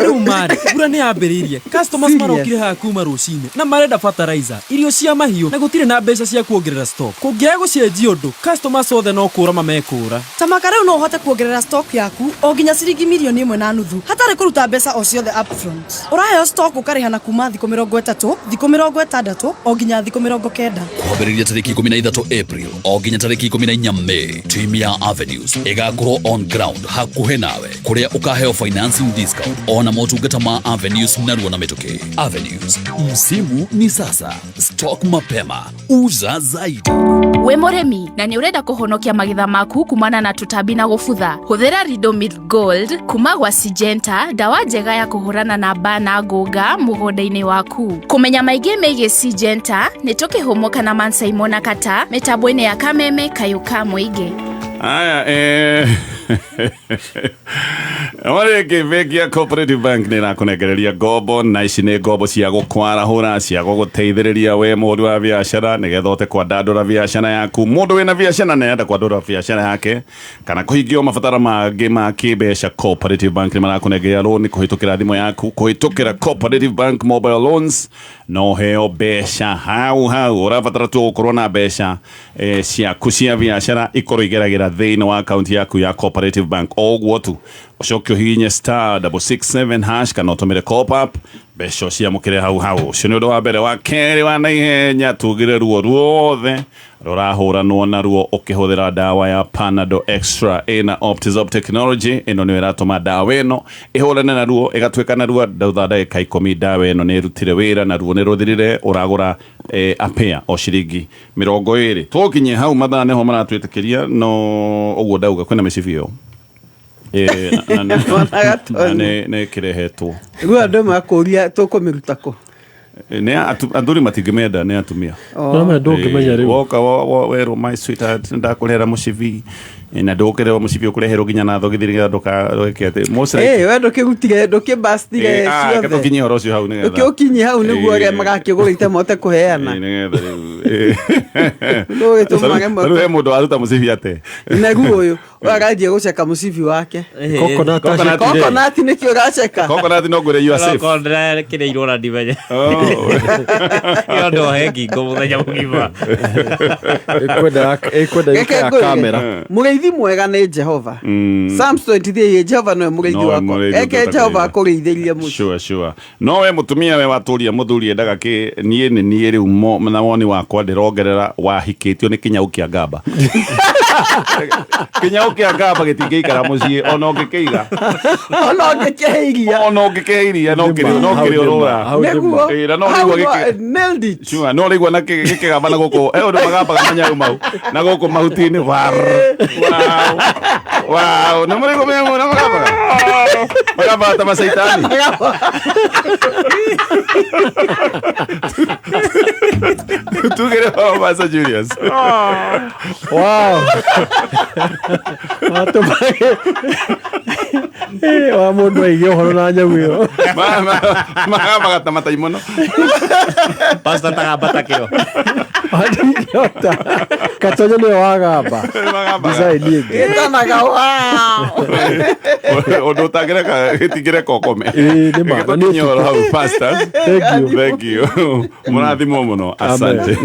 Rĩu marĩ mbura nĩ yambĩrĩirie, customers marokire haha kuma rũcinĩ na marenda fertilizer, irio cia mahiũ, na gũtirĩ na mbeca cia kuongerera stock. Kũngĩaga gũcenjia ũndũ, customers othe no kũra mamekũra. Tamaka rĩu no ũhote kuongerera stock yaku o nginya ciringi 1.5 mirioni hatarĩ kũruta mbeca o ciothe upfront. Ũraheo stock ũkarĩha na kuma thikũ 30, thikũ 60, o nginya thikũ 90. Kwambĩrĩria tarĩki 13 April o nginya tarĩki 14 May, team ya Avenues ĩgakorwo on ground hakuhĩ nawe, kũrĩa ũkaheo financing discount ona motungata ma Avenues narua na mĩtũkĩ. Avenues, msimu ni sasa, stock mapema, uza zaidi. Wĩ mũrĩmi na nĩ ũrenda kũhonokia magetha maku kumana na tũtambi na gũbutha, hũthĩra Ridomil Gold kuma gwa Syngenta, ndawa njega ya kũhũrana na mbaa na ngũnga mũgũnda-inĩ waku. Kũmenya maingĩ megiĩ Syngenta nĩ tũkĩhũmũka na Mansaimo na Kata mĩtambo-inĩ ya Kameme Kayũ ka Mũingĩ. Aya, o rĩngĩ bengi ya Cooperative Bank nĩ ĩrakũnengereria ngombo, na ici nĩ ngombo cia gũkwarahũra, cia gũgũteithĩrĩria we mũhũri wa biacara nĩgetha ũhote kwandandũra biacara yaku. Mũndũ wĩna biacara na arenda kwandandũra biacara yake kana kũhingio mabataro mangĩ ma kĩmbeca, Cooperative Bank nĩ marakũnengeria loan kũhĩtũkĩra thimũ yaku, kũhĩtũkĩra Cooperative Bank mobile loans. No heo mbeca hau hau, ũrabatara tu gũkorwo na mbeca ciaku cia biacara ikorwo igeragĩra thĩinĩ wa akaunti yaku ya Cooperative Bank, o ũguo tu ũcoke ũhihinye *667# kana ũtũmĩre Co-op app, mbeca ciamũkĩre hau hau. Ũcio nĩ ũndũ wa mbere. Wa kerĩ wa naihenya, tugire ruo ruothe Rũrahũranwo naruo ũkĩhũthĩra ndawa ya Panadol Extra ĩna Optizop technology. Ĩno nĩyo ĩratũma ndawa ĩno ĩhũrane naruo, ĩgatuĩka narua thutha ndagĩka 10 ndawa ĩno nĩ ĩrutire wĩra na ruo nĩ rũthirire. Ũragũra apĩa o ciringi 20. Tũkinye hau mathaa nĩho maratwĩtĩkĩria, no ũguo ndauga kwĩna mĩcibi ĩyo. Na nĩ ĩkĩrehetwo. Rĩu andũ makũria tũkũmĩruta kũ? Nĩ athuri matingĩmenda, nĩ atumia. Oh. No, ma ndũngĩmenya rĩu. Woka werwo, "My sweetheart, ndakũrehera mũcibi," na ndũkũreherwo mũcibi, ũkũreherwo nginya na thogithi nĩgetha ndũgeke atĩ most likely. We ndũkĩrutire, ndũkĩbastire Reke ciothe. tũkinyie ũhoro ũcio hau nĩgetha Ndũkĩũkinyie hau nĩguo arĩa Eh. magakĩgũrĩte mahote kũheana. Nĩgetha rĩu Ndũgĩtũmage rĩu he mũndũ waruta mũcibi ate. Nagu ũyũ aranjia gũceka mũcibi wake. Coconut Coconut. Coconut nĩkĩo ũraceka? Coconut no ngwĩre you are safe. Okorwo ndĩrakĩrĩirwo na ndimenya. Ĩyo ndohe ngingo mũthenya mũgima. Ĩkwenda Reke ya ngwĩre, kamera. Mũrĩithi mwega nĩ Jehova. Psalms 23, Jehova nĩwe mũrĩithi Nowe wakwa. mũrĩithi Reke ũngĩhota Jehova kũrĩithia. akũrĩithĩrie mũciĩ. Sure. No we mũtumia, we watũria mũthuri endaga kĩ, niĩ nĩ niĩ rĩu na woni wakwa ndĩrongerera wahikĩtio nĩ kĩnyau kĩa ngamba. Kĩnyau kĩa ngamba gĩtingĩikara mũciĩ ona ũngĩkĩiga. Ona ũngĩkĩhe iria. Ona ũngĩkĩhe iria no kĩrĩ no kĩrĩ ũrũra. Nĩguo. Na no Hau ũraigua gĩkĩ nailed it. Sure, no ũraigua na gĩkĩgamba na gũkũ he ũndũ magambaga manyau mau na gũkũ mahuti-inĩ war wow wow, na mũraigua manyau na magambaga magambaga ta macaitani. Tugere wa Pastor Julius. Wow. Watũmage wa mũndũ aige ũhoro na nyamũ ĩyo. Magambaga ta mataimono. Pastor tagamba ta kĩo. Andingĩhota. Katonyo nĩwe wagamba. Design ĩngĩ. Gĩtanaga wow. Ũndũ ũtangĩreka gĩtingĩreka ũkome. Ĩĩ, nĩ ma, na nĩ Tũkinye ũhoro hau, ũtukũ. Pastor. Thank you. Thank you. Mũrathimwo mũno. Amen. Asante.